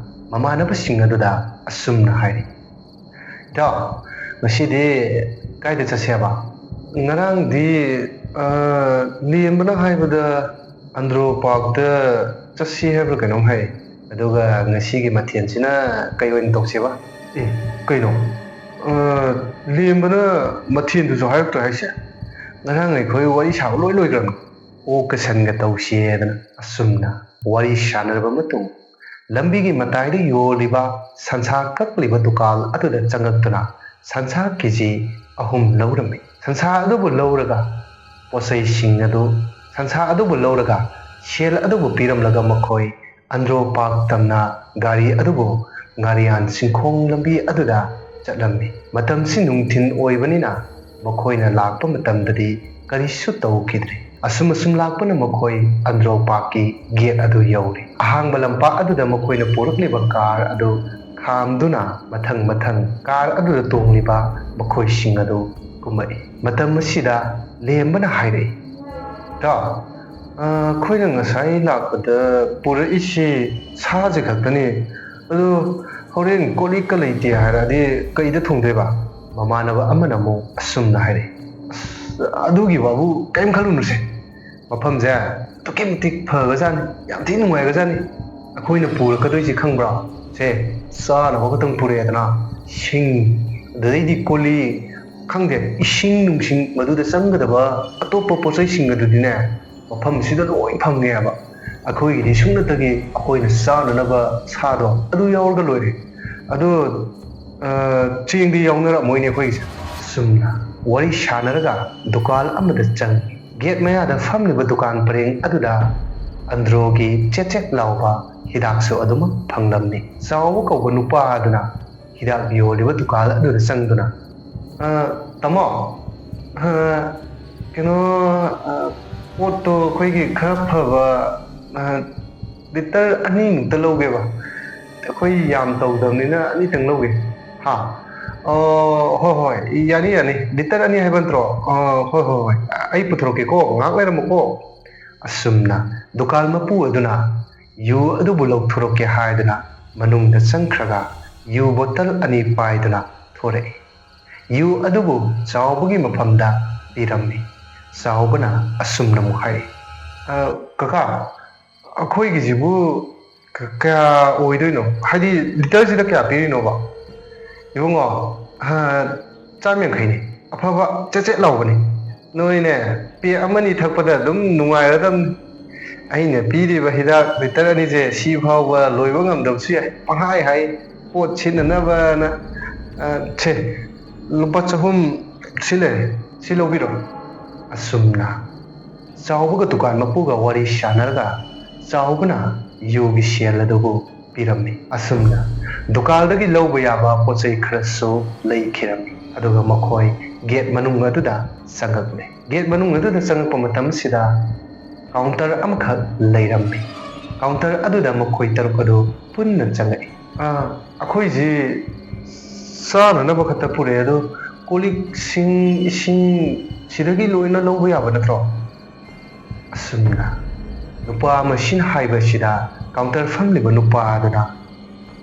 ꯃꯃꯥꯟꯅꯕꯁꯤꯡ ꯑꯗꯨꯗ ꯑꯁꯨꯝꯅ ꯍꯥꯏꯔꯤ, "ꯏꯇꯥꯎ, ꯉꯁꯤꯗꯤ ꯀꯥꯏꯗ ꯆꯠꯁꯦꯕ?" "ꯉꯔꯥꯡꯗꯤ, ꯑ, ꯂꯦꯝꯕꯅ ꯍꯥꯏꯕꯗ ꯑꯟꯗ꯭ꯔꯣ ꯄꯥꯔꯛꯇ ꯆꯠꯁꯤ ꯍꯥꯏꯕ꯭ꯔꯥ ꯀꯩꯅꯣꯝ ꯍꯥꯏ꯫ ꯑꯗꯨꯒ ꯉꯁꯤꯒꯤ ꯃꯊꯦꯜꯁꯤꯅ ꯀꯩ ꯑꯣꯏꯅ ꯇꯧꯁꯦꯕ?" "ꯑꯦ, ꯀꯩꯅꯣ? ꯑ, ꯂꯦꯝꯕꯅ ꯃꯊꯦꯜꯗꯨꯁꯨ ꯍꯥꯏꯔꯛꯇ꯭ꯔꯣ ꯍꯥꯏꯁꯦ? ꯉꯔꯥꯡ ꯑꯩꯈꯣꯏ ꯋꯥꯔꯤ ꯁꯥꯕ ꯂꯣꯏ ꯂꯣꯏꯈ꯭ꯔꯕꯅꯤ꯫" ꯑꯣꯛꯀ ꯁꯟꯒ ꯇꯧꯁꯦꯗꯅ ꯑꯁꯨꯝꯅ ꯋꯥꯔꯤ ꯁꯥꯟꯅꯔꯕ ꯃꯇꯨꯡ, ꯂꯝꯕꯤꯒꯤ ꯃꯇꯥꯏꯗ ꯌꯣꯜꯂꯤꯕ ꯁꯟꯁꯥ ꯀꯛꯂꯤꯕ ꯗꯨꯀꯥꯟ ꯑꯗꯨꯗ ꯆꯪꯉꯛꯇꯨꯅ ꯁꯟꯁꯥ ꯀꯦꯖꯤ ꯑꯍꯨꯝ ꯂꯧꯔꯝꯃꯤ꯫ ꯁꯟꯁꯥ ꯑꯗꯨꯕꯨ ꯂꯧꯔꯒ ꯄꯣꯠꯆꯩꯁꯤꯡ ꯑꯗꯨ, ꯁꯟꯁꯥ ꯑꯗꯨꯕꯨ ꯂꯧꯔꯒ ꯁꯦꯜ ꯑꯗꯨꯕꯨ ꯄꯤꯔꯝꯂꯒ ꯃꯈꯣꯏ ꯑꯟꯗ꯭ꯔꯣ ꯄꯥꯔꯛ ꯇꯝꯅ ꯒꯥꯔꯤ ꯑꯗꯨꯕꯨ ꯉꯥꯔꯤꯌꯥꯟ ꯆꯤꯡꯈꯣꯡ ꯂꯝꯕꯤ ꯑꯗꯨꯗ ꯆꯠꯂꯝꯃꯤ꯫ ꯃꯇꯝꯁꯤ ꯅꯨꯡꯊꯤꯜ ꯑꯣꯏꯕꯅꯤꯅ ꯃꯈꯣꯏꯅ ꯂꯥꯛꯄ ꯃꯇꯝꯗꯗꯤ ꯀꯔꯤꯁꯨ ꯇꯧꯈꯤꯗ꯭ꯔꯦ꯫ ꯑꯁꯨꯝ ꯑꯁꯨꯝ ꯂꯥꯛꯄꯅ ꯃꯈꯣꯏ ꯑꯟꯗ꯭ꯔꯣ ꯄꯥꯔꯛꯀꯤ ꯒꯦꯠ ꯑꯗꯨ ꯌꯧꯔꯦ꯫ ꯑꯍꯥꯡꯕ ꯂꯝꯄꯥꯛ ꯑꯗꯨꯗ ꯃꯈꯣꯏꯅ ꯄꯨꯔꯛꯂꯤꯕ ꯀꯥꯔ ꯑꯗꯨ ꯈꯥꯝꯗꯨꯅ ꯃꯊꯪ ꯃꯊꯪ ꯀꯥꯔ ꯑꯗꯨꯗ ꯇꯣꯡꯂꯤꯕ ꯃꯈꯣꯏꯁꯤꯡ ꯑꯗꯨ ꯀꯨꯝꯃꯛꯏ꯫ ꯃꯇꯝ ꯑꯁꯤꯗ ꯂꯦꯝꯕꯅ ꯍꯥꯏꯔꯛꯏ, "ꯏꯇꯥꯎ, ꯑ, ꯑꯩꯈꯣꯏꯅ ꯉꯁꯥꯏ ꯂꯥꯛꯄꯗ ꯄꯨꯔꯛꯏꯁꯤ ꯁꯥꯁꯦ ꯈꯛꯇꯅꯤ꯫ ꯑꯗꯣ ꯍꯣꯔꯦꯟ ꯀꯣꯜ ꯂꯤꯛꯀ ꯂꯩꯇꯦ ꯍꯥꯏꯔꯛꯑꯗꯤ ꯀꯩꯗ ꯊꯣꯡꯗꯣꯏꯕ?" ꯃꯃꯥꯟꯅꯕ ꯑꯃꯅ ꯑꯃꯨꯛ ꯑꯁꯨꯝꯅ ꯍꯥꯏꯔꯛꯏ, "ꯑꯁ, ꯑꯗꯨꯒꯤ ꯋꯥꯕꯨ ꯀꯔꯤꯝ ꯈꯜꯂꯨꯅꯨꯁꯦ꯫ ꯃꯐꯝꯁꯦ ꯑꯗꯨꯛꯀꯤ ꯃꯇꯤꯛ ꯐꯒ꯭ꯔꯖꯥꯠꯅꯤ, ꯌꯥꯝ ꯊꯤ ꯅꯨꯡꯉꯥꯏꯒ꯭ꯔꯖꯥꯠꯅꯤ꯫ ꯑꯩꯈꯣꯏꯅ ꯄꯨꯔꯛꯀꯗꯣꯏꯁꯤ ꯈꯪꯕ꯭ꯔꯣ? ꯁꯦ, ꯆꯥꯅꯕ ꯈꯛꯇꯪ ꯄꯨꯔꯛꯑꯦꯗꯅ, ꯁꯤꯡ, ꯑꯗꯨꯗꯩꯗꯤ ꯀꯣꯜꯂꯤ, ꯈꯪꯗꯦ, ꯏꯁꯤꯡ ꯅꯨꯡꯁꯤꯡ ꯃꯗꯨꯗ ꯆꯪꯒꯗꯕ ꯑꯇꯣꯞꯄ ꯄꯣꯠ ꯆꯩꯁꯤꯡ ꯑꯗꯨꯗꯤꯅꯦ, ꯃꯐꯝꯁꯤꯗ ꯂꯣꯏ ꯐꯪꯉꯦꯕ꯫ ꯑꯩꯈꯣꯏꯒꯤꯗꯤ ꯁꯨꯞꯅꯇꯒꯤ ꯑꯩꯈꯣꯏꯅ ꯆꯥꯅꯅꯕ ꯁꯥꯗꯣ ꯑꯗꯨ ꯌꯥꯎꯔꯒ ꯂꯣꯏꯔꯦ꯫ ꯑꯗꯣ, ꯑ, ꯆꯦꯡꯗꯤ ꯌꯥꯎꯅꯔꯝꯃꯣꯏꯅꯦ ꯑꯩꯈꯣꯏꯒꯤꯁꯦ?" ꯑꯁꯨꯝꯅ ꯋꯥꯔꯤ ꯁꯥꯟꯅꯔꯒ ꯗꯨꯀꯥꯟ ꯑꯃꯗ ꯆꯪꯉꯤ꯫ ꯒꯦꯠ ꯃꯌꯥꯗ ꯐꯝꯂꯤꯕ ꯗꯨꯀꯥꯟ ꯄꯔꯦꯡ ꯑꯗꯨꯗ ꯑꯟꯗ꯭ꯔꯣꯒꯤ ꯆꯦꯠ ꯆꯦꯠ ꯂꯥꯎꯕ ꯍꯤꯗꯥꯛꯁꯨ ꯑꯗꯨꯃꯛ ꯐꯪꯂꯝꯃꯤ꯫ ꯆꯥꯎꯕ ꯀꯧꯕ ꯅꯨꯄꯥ ꯑꯗꯨꯅ ꯍꯤꯗꯥꯛ ꯌꯣꯜꯂꯤꯕ ꯗꯨꯀꯥꯟ ꯑꯗꯨꯗ ꯆꯪꯗꯨꯅ, "ꯑ, ꯇꯥꯃꯣ, ꯑ, ꯀꯩꯅꯣ, ꯑ, ꯄꯣꯠꯇꯣ ꯑꯩꯈꯣꯏꯒꯤ ꯈꯔ ꯐꯕ, ꯑ, ꯂꯤꯇꯔ ꯑꯅꯤꯃꯨꯛꯇ ꯂꯧꯒꯦꯕ꯫ ꯑꯩꯈꯣꯏ ꯌꯥꯝ ꯇꯧꯗꯕꯅꯤꯅ ꯑꯅꯤꯇꯪ ꯂꯧꯒꯦ꯫" "ꯍꯥ? ꯑꯣ, ꯍꯣꯏ, ꯍꯣꯏ, ꯌꯥꯅꯤ, ꯌꯥꯅꯤ꯫ ꯂꯤꯇꯔ ꯑꯅꯤ ꯍꯥꯏꯕ ꯅꯠꯇ꯭ꯔꯣ? ꯑꯣ, ꯍꯣꯏ, ꯍꯣꯏ, ꯍꯣꯏ, ꯑꯩ ꯄꯨꯊꯣꯔꯛꯀꯦꯀꯣ, ꯉꯥꯏꯍꯥꯛ ꯂꯩꯔꯝꯃꯨꯀꯣ꯫" ꯑꯁꯨꯝꯅ ꯗꯨꯀꯥꯟ ꯃꯄꯨ ꯑꯗꯨꯅ ꯌꯨ ꯑꯗꯨꯕꯨ ꯂꯧꯊꯣꯔꯛꯀꯦ ꯍꯥꯏꯗꯨꯅ ꯃꯅꯨꯡꯗ ꯆꯪꯈ꯭ꯔꯒ ꯌꯨ ꯕꯣꯇꯜ ꯑꯅꯤ ꯄꯥꯏꯗꯨꯅ ꯊꯣꯔꯛꯏ꯫ ꯌꯨ ꯑꯗꯨꯕꯨ ꯆꯥꯎꯕꯒꯤ ꯃꯐꯝꯗ ꯄꯤꯔꯝꯃꯤ꯫ ꯆꯥꯎꯕꯅ ꯑꯁꯨꯝꯅ ꯑꯃꯨꯛ ꯍꯥꯏꯔꯛꯏ, "ꯑ, ꯀꯀꯥ, ꯑꯩꯈꯣꯏꯒꯤꯁꯤꯕꯨ ꯀ-, ꯀꯌꯥ ꯑꯣꯏꯗꯣꯏꯅꯣ? ꯍꯥꯏꯗꯤ ꯂꯤꯇꯔꯁꯤꯗ ꯀꯌꯥ ꯄꯤꯔꯤꯅꯣꯕ?" "ꯏꯕꯨꯡꯉꯣ, ꯑ, ꯆꯥꯝ ꯌꯥꯡꯈꯩꯅꯤ꯫ ꯑꯐꯕ ꯆꯦꯠ ꯆꯦꯠ ꯂꯥꯎꯕꯅꯤ꯫ ꯅꯣꯏꯅꯦ, ꯄꯦꯛ ꯑꯃꯅꯤ ꯊꯛꯄꯗ ꯑꯗꯨꯝ ꯅꯨꯡꯉꯥꯏꯔꯗꯝꯅꯤ꯫ ꯑꯩꯅ ꯄꯤꯔꯤꯕ ꯍꯤꯗꯥꯛ ꯂꯤꯇꯔ ꯑꯅꯤꯁꯦ ꯁꯤ ꯐꯥꯎꯕ ꯂꯣꯏꯕ ꯉꯝꯗꯕꯁꯨ ꯌꯥꯏ꯫ ꯄꯪꯍꯥꯏ ꯍꯥꯏ, ꯄꯣꯠ ꯁꯤꯠꯅꯅꯕꯅ꯫ ꯑ, ꯁꯦ, ꯂꯨꯄꯥ ꯆꯍꯨꯝ ꯁꯤ ꯂꯩꯔꯦ, ꯁꯤ ꯂꯧꯕꯤꯔꯣ꯫" ꯑꯁꯨꯝꯅ ꯆꯥꯎꯕꯒ ꯗꯨꯀꯥꯟ ꯃꯄꯨꯒ ꯋꯥꯔꯤ ꯁꯥꯟꯅꯔꯒ ꯆꯥꯎꯕꯅ ꯌꯨꯒꯤ ꯁꯦꯜ ꯑꯗꯨꯕꯨ ꯄꯤꯔꯝꯃꯤ꯫ ꯑꯁꯨꯝꯅ ꯗꯨꯀꯥꯟꯗꯒꯤ ꯂꯧꯕ ꯌꯥꯕ ꯄꯣꯠ ꯆꯩ ꯈꯔꯁꯨ ꯂꯩꯈꯤꯔꯝꯃꯤ꯫ ꯑꯗꯨꯒ ꯃꯈꯣꯏ ꯒꯦꯠ ꯃꯅꯨꯡ ꯑꯗꯨꯗ ꯆꯪꯉꯛꯂꯦ꯫ ꯒꯦꯠ ꯃꯅꯨꯡ ꯑꯗꯨꯗ ꯆꯪꯉꯛꯄ ꯃꯇꯝꯁꯤꯗ ꯀꯥꯎꯟꯇꯔ ꯑꯃꯈꯛ ꯂꯩꯔꯝꯃꯤ꯫ ꯀꯥꯎꯟꯇꯔ ꯑꯗꯨꯗ ꯃꯈꯣꯏ ꯇꯔꯨꯛ ꯑꯗꯨ ꯄꯨꯟꯅ ꯆꯪꯉꯛꯏ꯫ "ꯑꯥ, ꯑꯩꯈꯣꯏꯁꯤ ꯆꯥꯅꯅꯕ ꯈꯛꯇ ꯄꯨꯔꯛꯑꯦ, ꯑꯗꯣ ꯀꯣꯜ ꯂꯤꯛꯁꯤꯡ, ꯏꯁꯤꯡ ꯁꯤꯗꯒꯤ ꯂꯣꯏꯅ ꯂꯧꯕ ꯌꯥꯕ ꯅꯠꯇ꯭ꯔꯣ?" ꯑꯁꯨꯝꯅ ꯅꯨꯄꯥ ꯑꯃꯁꯤꯅ ꯍꯥꯏꯕꯁꯤꯗ ꯀꯥꯎꯟꯇꯔ ꯐꯝꯂꯤꯕ ꯅꯨꯄꯥ ꯑꯗꯨꯅ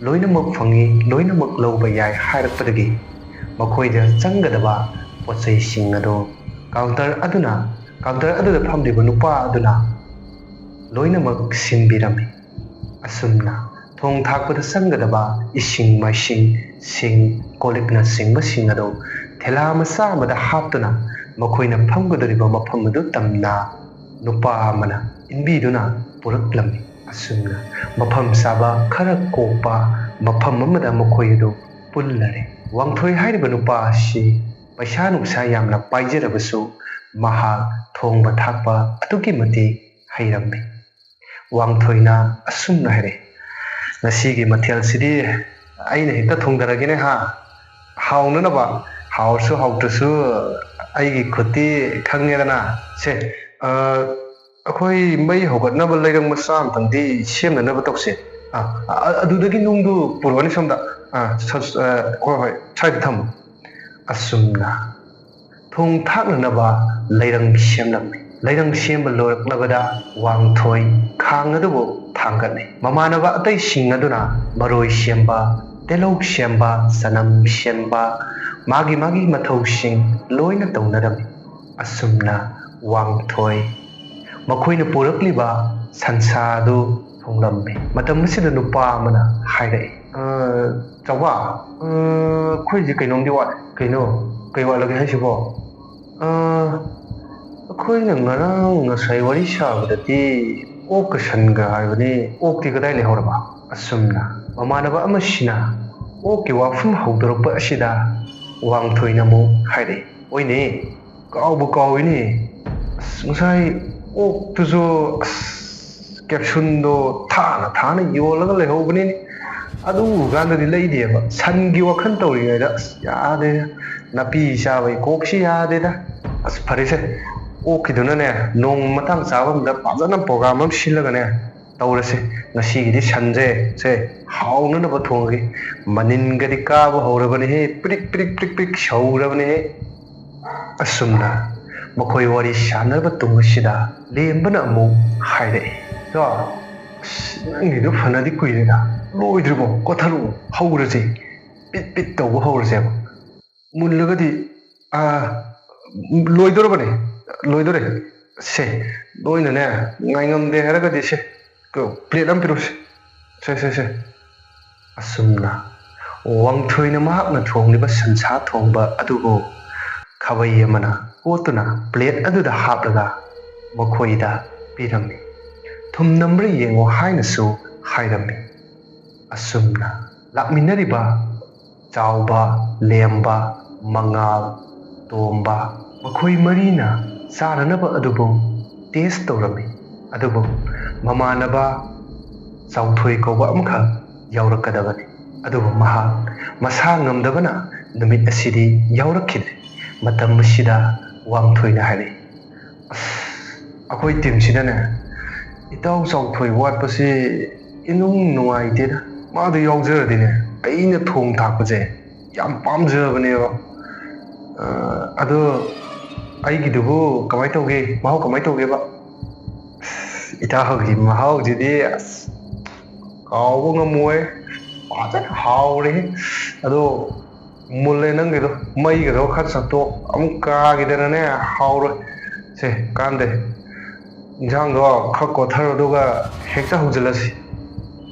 "ꯂꯣꯏꯅꯃꯛ ꯐꯪꯏ, ꯂꯣꯏꯅꯃꯛ ꯂꯧꯕ ꯌꯥꯏ" ꯍꯥꯏꯔꯛꯄꯗꯒꯤ ꯃꯈꯣꯏꯗ ꯆꯪꯒꯗꯕ ꯄꯣꯠꯆꯩꯁꯤꯡ ꯑꯗꯨ ꯀꯥꯎꯟꯇꯔ ꯑꯗꯨꯅ, ꯀꯥꯎꯟꯇꯔ ꯑꯗꯨꯗ ꯐꯝꯂꯤꯕ ꯅꯨꯄꯥ ꯑꯗꯨꯅ ꯂꯣꯏꯅꯃꯛ ꯁꯤꯟꯕꯤꯔꯝꯃꯤ꯫ ꯑꯁꯨꯝꯅ ꯊꯣꯡ ꯊꯥꯛꯄꯗ ꯆꯪꯒꯗꯕ ꯏꯁꯤꯡ ꯃꯥꯏꯁꯤꯡ, ꯁꯤꯡ, ꯀꯣꯜ ꯂꯤꯛꯅꯆꯤꯡꯕꯁꯤꯡ ꯑꯗꯨ ꯊꯦꯂꯥ ꯃꯆꯥ ꯑꯃꯗ ꯍꯥꯞꯇꯨꯅ ꯃꯈꯣꯏꯅ ꯐꯝꯒꯗꯧꯔꯤꯕ ꯃꯐꯝ ꯑꯗꯨ ꯇꯝꯅ ꯅꯨꯄꯥ ꯑꯃꯅ ꯏꯟꯕꯤꯗꯨꯅ ꯄꯨꯔꯛꯂꯝꯃꯤ꯫ ꯑꯁꯨꯝꯅ ꯃꯐꯝ ꯆꯥꯕ ꯈꯔ ꯀꯣꯛꯄ ꯃꯐꯝ ꯑꯃꯗ ꯃꯈꯣꯏ ꯑꯗꯨ ꯄꯨꯜꯂꯔꯦ꯫ ꯋꯥꯡꯊꯣꯏ ꯍꯥꯏꯔꯤꯕ ꯅꯨꯄꯥ ꯑꯁꯤ ꯄꯩꯁꯥ ꯅꯨꯡꯁꯥ ꯌꯥꯝꯅ ꯄꯥꯏꯖꯔꯕꯁꯨ ꯃꯍꯥꯛ ꯊꯣꯡꯕ ꯊꯥꯛꯄ ꯑꯗꯨꯛꯀꯤ ꯃꯇꯤꯛ ꯍꯩꯔꯝꯃꯤ꯫ ꯋꯥꯡꯊꯣꯏꯅ ꯑꯁꯨꯝꯅ ꯍꯥꯏꯔꯛꯏ, "ꯉꯁꯤꯒꯤ ꯃꯊꯦꯜꯁꯤꯗꯤ ꯑꯩꯅ ꯍꯦꯛꯇ ꯊꯣꯡꯗꯔꯒꯦꯅꯦ ꯍꯥ꯫ ꯍꯥꯎꯅꯅꯕ, ꯍꯥꯎꯔꯁꯨ ꯍꯥꯎꯇ꯭ꯔꯁꯨ ꯑꯩꯒꯤ ꯈꯨꯠꯇꯤ ꯈꯪꯉꯦꯗꯅ꯫ ꯁꯦ, ꯑ, ꯑꯩꯈꯣꯏ ꯃꯩ ꯍꯧꯒꯠꯅꯕ ꯂꯩꯔꯪ ꯃꯆꯥ ꯑꯝꯇꯪꯗꯤ ꯁꯦꯝꯅꯅꯕ ꯇꯧꯁꯦ꯫ ꯑ, ꯑ, ꯑꯗꯨꯗꯒꯤ ꯅꯨꯡꯗꯨ ꯄꯨꯔꯛꯑꯣꯅꯤ ꯁꯣꯝꯗ꯫ ꯑ, ꯁ-, ꯑ, ꯍꯣꯏ, ꯍꯣꯏ, ꯁ꯭ꯋꯥꯏꯗ ꯊꯝꯃꯨ"꯫ ꯑꯁꯨꯝꯅ ꯊꯣꯡ ꯊꯥꯛꯅꯅꯕ ꯂꯩꯔꯪ ꯁꯦꯝꯂꯝꯃꯤ꯫ ꯂꯩꯔꯪ ꯁꯦꯝꯕ ꯂꯣꯏꯔꯛꯂꯕꯗ ꯋꯥꯡꯊꯣꯏ ꯈꯥꯡ ꯑꯗꯨꯕꯨ ꯊꯥꯡꯒꯠꯂꯤ꯫ ꯃꯃꯥꯟꯅꯕ ꯑꯇꯩꯁꯤꯡ ꯑꯗꯨꯅ ꯃꯔꯣꯏ ꯁꯦꯝꯕ, ꯇꯤꯜꯍꯧ ꯁꯦꯝꯕ, ꯆꯅꯝ ꯁꯦꯝꯕ, ꯃꯥꯒꯤ ꯃꯥꯒꯤ ꯃꯊꯧꯁꯤꯡ ꯂꯣꯏꯅ ꯇꯧꯅꯔꯝꯃꯤ꯫ ꯑꯁꯨꯝꯅ ꯋꯥꯡꯊꯣꯏ ꯃꯈꯣꯏꯅ ꯄꯨꯔꯛꯂꯤꯕ ꯁꯟꯁꯥ ꯑꯗꯨ ꯊꯣꯡꯂꯝꯃꯤ꯫ ꯃꯇꯝ ꯑꯁꯤꯗ ꯅꯨꯄꯥ ꯑꯃꯅ ꯍꯥꯏꯔꯛꯏ, "ꯑ, ꯆꯥꯎꯕ, ꯑ, ꯑꯩꯈꯣꯏꯁꯦ ꯀꯩꯅꯣꯝꯗꯤ ꯋꯥꯠꯂꯦ꯫" "ꯀꯩꯅꯣ? ꯀꯩ ꯋꯥꯠꯂꯒꯦ ꯍꯥꯏꯁꯤꯕꯣ?" "ꯑ, ꯑꯩꯈꯣꯏꯅ ꯉꯔꯥꯡ ꯉꯁꯥꯏ ꯋꯥꯔꯤ ꯁꯥꯕꯗꯗꯤ ꯑꯣꯛꯀ ꯁꯟꯒ ꯍꯥꯏꯕꯅꯤ, ꯑꯣꯛꯇꯤ ꯀꯗꯥꯏ ꯂꯩꯍꯧꯔꯕ?" ꯑꯁꯨꯝꯅ ꯃꯃꯥꯟꯅꯕ ꯑꯃꯁꯤꯅ ꯑꯣꯛꯀꯤ ꯋꯥꯐꯝ ꯍꯧꯗꯣꯔꯛꯄ ꯑꯁꯤꯗ ꯋꯥꯡꯊꯣꯏꯅ ꯑꯃꯨꯛ ꯍꯥꯏꯔꯛꯏ, "ꯑꯣꯏꯅꯦ, ꯀꯥꯎꯕꯨ ꯀꯥꯎꯏꯅꯦ꯫ ꯑꯁ, ꯉꯁꯥꯏ ꯑꯣꯛꯇꯨꯁꯨ, ꯑꯁ, ꯀꯦꯞꯁꯨꯟꯗꯣ ꯊꯥꯅ ꯊꯥꯅ ꯌꯣꯜꯂꯒ ꯂꯩꯍꯧꯕꯅꯤꯅꯦ꯫ ꯑꯗꯨ ꯎꯀꯥꯟꯗꯗꯤ ꯂꯩꯗꯦꯕ꯫ ꯁꯟꯒꯤ ꯋꯥꯈꯜ ꯇꯧꯔꯤꯉꯩꯗ, ꯑꯁ, ꯌꯥꯗꯦ꯫ ꯅꯥꯄꯤ ꯆꯥꯕꯩ ꯀꯣꯛꯁꯤ ꯌꯥꯗꯦꯗ꯫ ꯑꯁ, ꯐꯔꯦꯁꯦ, ꯑꯣꯛꯀꯤꯗꯨꯅꯅꯦ, ꯅꯣꯡ ꯃꯇꯥꯡ ꯆꯥꯕ ꯑꯝꯗ ꯐꯖꯅ ꯄ꯭ꯔꯣꯒ꯭ꯔꯥꯝ ꯑꯃ ꯁꯤꯜꯂꯒꯅꯦ ꯇꯧꯔꯁꯦ꯫ ꯉꯁꯤꯒꯤꯗꯤ ꯁꯟꯁꯦ, ꯁꯦ, ꯍꯥꯎꯅꯅꯕ ꯊꯣꯡꯉꯒꯦ꯫ ꯃꯅꯤꯟꯒꯗꯤ ꯀꯥꯕ ꯍꯧꯔꯕꯅꯤꯍꯦ, ꯄ꯭ꯔꯤꯛ ꯄ꯭ꯔꯤꯛ ꯄ꯭ꯔꯤꯛ ꯄ꯭ꯔꯤꯛ ꯁꯧꯔꯕꯅꯤꯍꯦ꯫ ꯑꯁꯨꯝꯅ ꯃꯈꯣꯏ ꯋꯥꯔꯤ ꯁꯥꯟꯅꯔꯕ ꯇꯨꯡ ꯑꯁꯤꯗ ꯂꯦꯝꯕꯅ ꯑꯃꯨꯛ ꯍꯥꯏꯔꯛꯏ, "ꯏꯇꯥꯎ, ꯑꯁ, ꯅꯪꯒꯤꯗꯨ ꯐꯅꯗꯤ ꯀꯨꯏꯔꯦꯗ, ꯂꯣꯏꯗ꯭ꯔꯤꯕꯣ? ꯀꯣꯊꯔꯛꯑꯣ, ꯍꯧꯔꯁꯦ, ꯄꯤꯠ ꯄꯤꯠ ꯇꯧꯕ ꯍꯧꯔꯁꯦꯕ꯫ ꯃꯨꯜꯂꯒꯗꯤ, ꯑꯥ, ꯂꯣꯏꯗꯣꯔꯕꯅꯦ, ꯂꯣꯏꯗꯣꯔꯦ꯫ ꯁꯦ, ꯅꯣꯏꯅꯅꯦ, ꯉꯥꯏꯉꯝꯗꯦ ꯍꯥꯏꯔꯒꯗꯤ ꯁꯦ, ꯄ꯭ꯂꯦꯠ ꯑꯃ ꯄꯤꯔꯛꯑꯣꯁꯦ꯫ ꯁꯦ, ꯁꯦ, ꯁꯦ꯫" ꯑꯁꯨꯝꯅ ꯋꯥꯡꯊꯣꯏꯅ ꯃꯍꯥꯛꯅ ꯊꯣꯡꯂꯤꯕ ꯁꯟꯁꯥ ꯊꯣꯡꯕ ꯑꯗꯨꯕꯨ ꯈꯥꯕꯩ ꯑꯃꯅ ꯀꯣꯠꯇꯨꯅ ꯄ꯭ꯂꯦꯠ ꯑꯗꯨꯗ ꯍꯥꯞꯂꯒ ꯃꯈꯣꯏꯗ ꯄꯤꯔꯝꯃꯤ꯫ "ꯊꯨꯝ ꯅꯝꯕ꯭ꯔꯥ ꯌꯦꯡꯉꯣ" ꯍꯥꯏꯅꯁꯨ ꯍꯥꯏꯔꯝꯃꯤ꯫ ꯑꯁꯨꯝꯅ ꯂꯥꯛꯃꯤꯟꯅꯔꯤꯕ ꯆꯥꯎꯕ, ꯂꯦꯝꯕ, ꯃꯉꯥꯜ, ꯇꯣꯝꯕ, ꯃꯈꯣꯏ ꯃꯔꯤꯅ ꯆꯥꯅꯅꯕ ꯑꯗꯨꯕꯨ ꯇꯦꯁ ꯇꯧꯔꯝꯃꯤ꯫ ꯑꯗꯨꯕꯨ ꯃꯃꯥꯟꯅꯕ ꯆꯥꯎꯊꯣꯏ ꯀꯧꯕ ꯑꯃꯈꯛ ꯌꯥꯎꯔꯛꯀꯗꯕꯅꯤ꯫ ꯑꯗꯨꯕꯨ ꯃꯍꯥꯛ ꯃꯁꯥ ꯉꯝꯗꯕꯅ ꯅꯨꯃꯤꯠ ꯑꯁꯤꯗꯤ ꯌꯥꯎꯔꯛꯈꯤꯗ꯭ꯔꯦ꯫ ꯃꯇꯝ ꯑꯁꯤꯗ ꯋꯥꯡꯊꯣꯏꯅ ꯍꯥꯏꯔꯛꯏ, "ꯑꯁ, ꯑꯩꯈꯣꯏ ꯇꯤꯝꯁꯤꯗꯅꯦ, ꯏꯇꯥꯎ ꯆꯥꯎꯊꯣꯏ ꯋꯥꯠꯄꯁꯤ ꯏꯅꯨꯡ ꯅꯨꯡꯉꯥꯏꯇꯦꯗ꯫ ꯃꯥꯗꯣ ꯌꯥꯎꯖꯔꯗꯤꯅꯦ, ꯑꯩꯅ ꯊꯣꯡ ꯊꯥꯛꯄꯁꯦ ꯌꯥꯝ ꯄꯥꯝꯖꯕꯅꯦꯕ꯫ ꯑ, ꯑꯗꯣ ꯑꯩꯒꯤꯗꯨꯕꯨ ꯀꯃꯥꯏꯅ ꯇꯧꯒꯦ? ꯃꯍꯥꯎ ꯀꯃꯥꯏꯅ ꯇꯧꯒꯦꯕ?" "ꯑꯁ, ꯏꯇꯥꯎꯒꯤ ꯃꯍꯥꯎꯁꯤꯗꯤ, ꯑꯁ, ꯀꯥꯎꯕ ꯉꯝꯃꯣꯏ꯫ ꯐꯖꯅ ꯍꯥꯎꯔꯦ꯫ ꯑꯗꯣ ꯃꯨꯜꯂꯦ ꯅꯪꯒꯤꯗꯣ, ꯃꯩꯒꯗꯣ ꯈꯔ ꯆꯠꯇꯣꯛ, ꯑꯃꯨꯛ ꯀꯥꯈꯤꯗꯅꯅꯦ, ꯍꯥꯎꯔꯣꯏ꯫ ꯁꯦ, ꯀꯥꯟꯗꯦ, ꯏꯟꯁꯥꯡꯗꯣ ꯈꯔ ꯀꯣꯊꯔꯣ, ꯑꯗꯨꯒ ꯍꯦꯛꯇ ꯍꯧꯖꯤꯜꯂꯁꯤ꯫"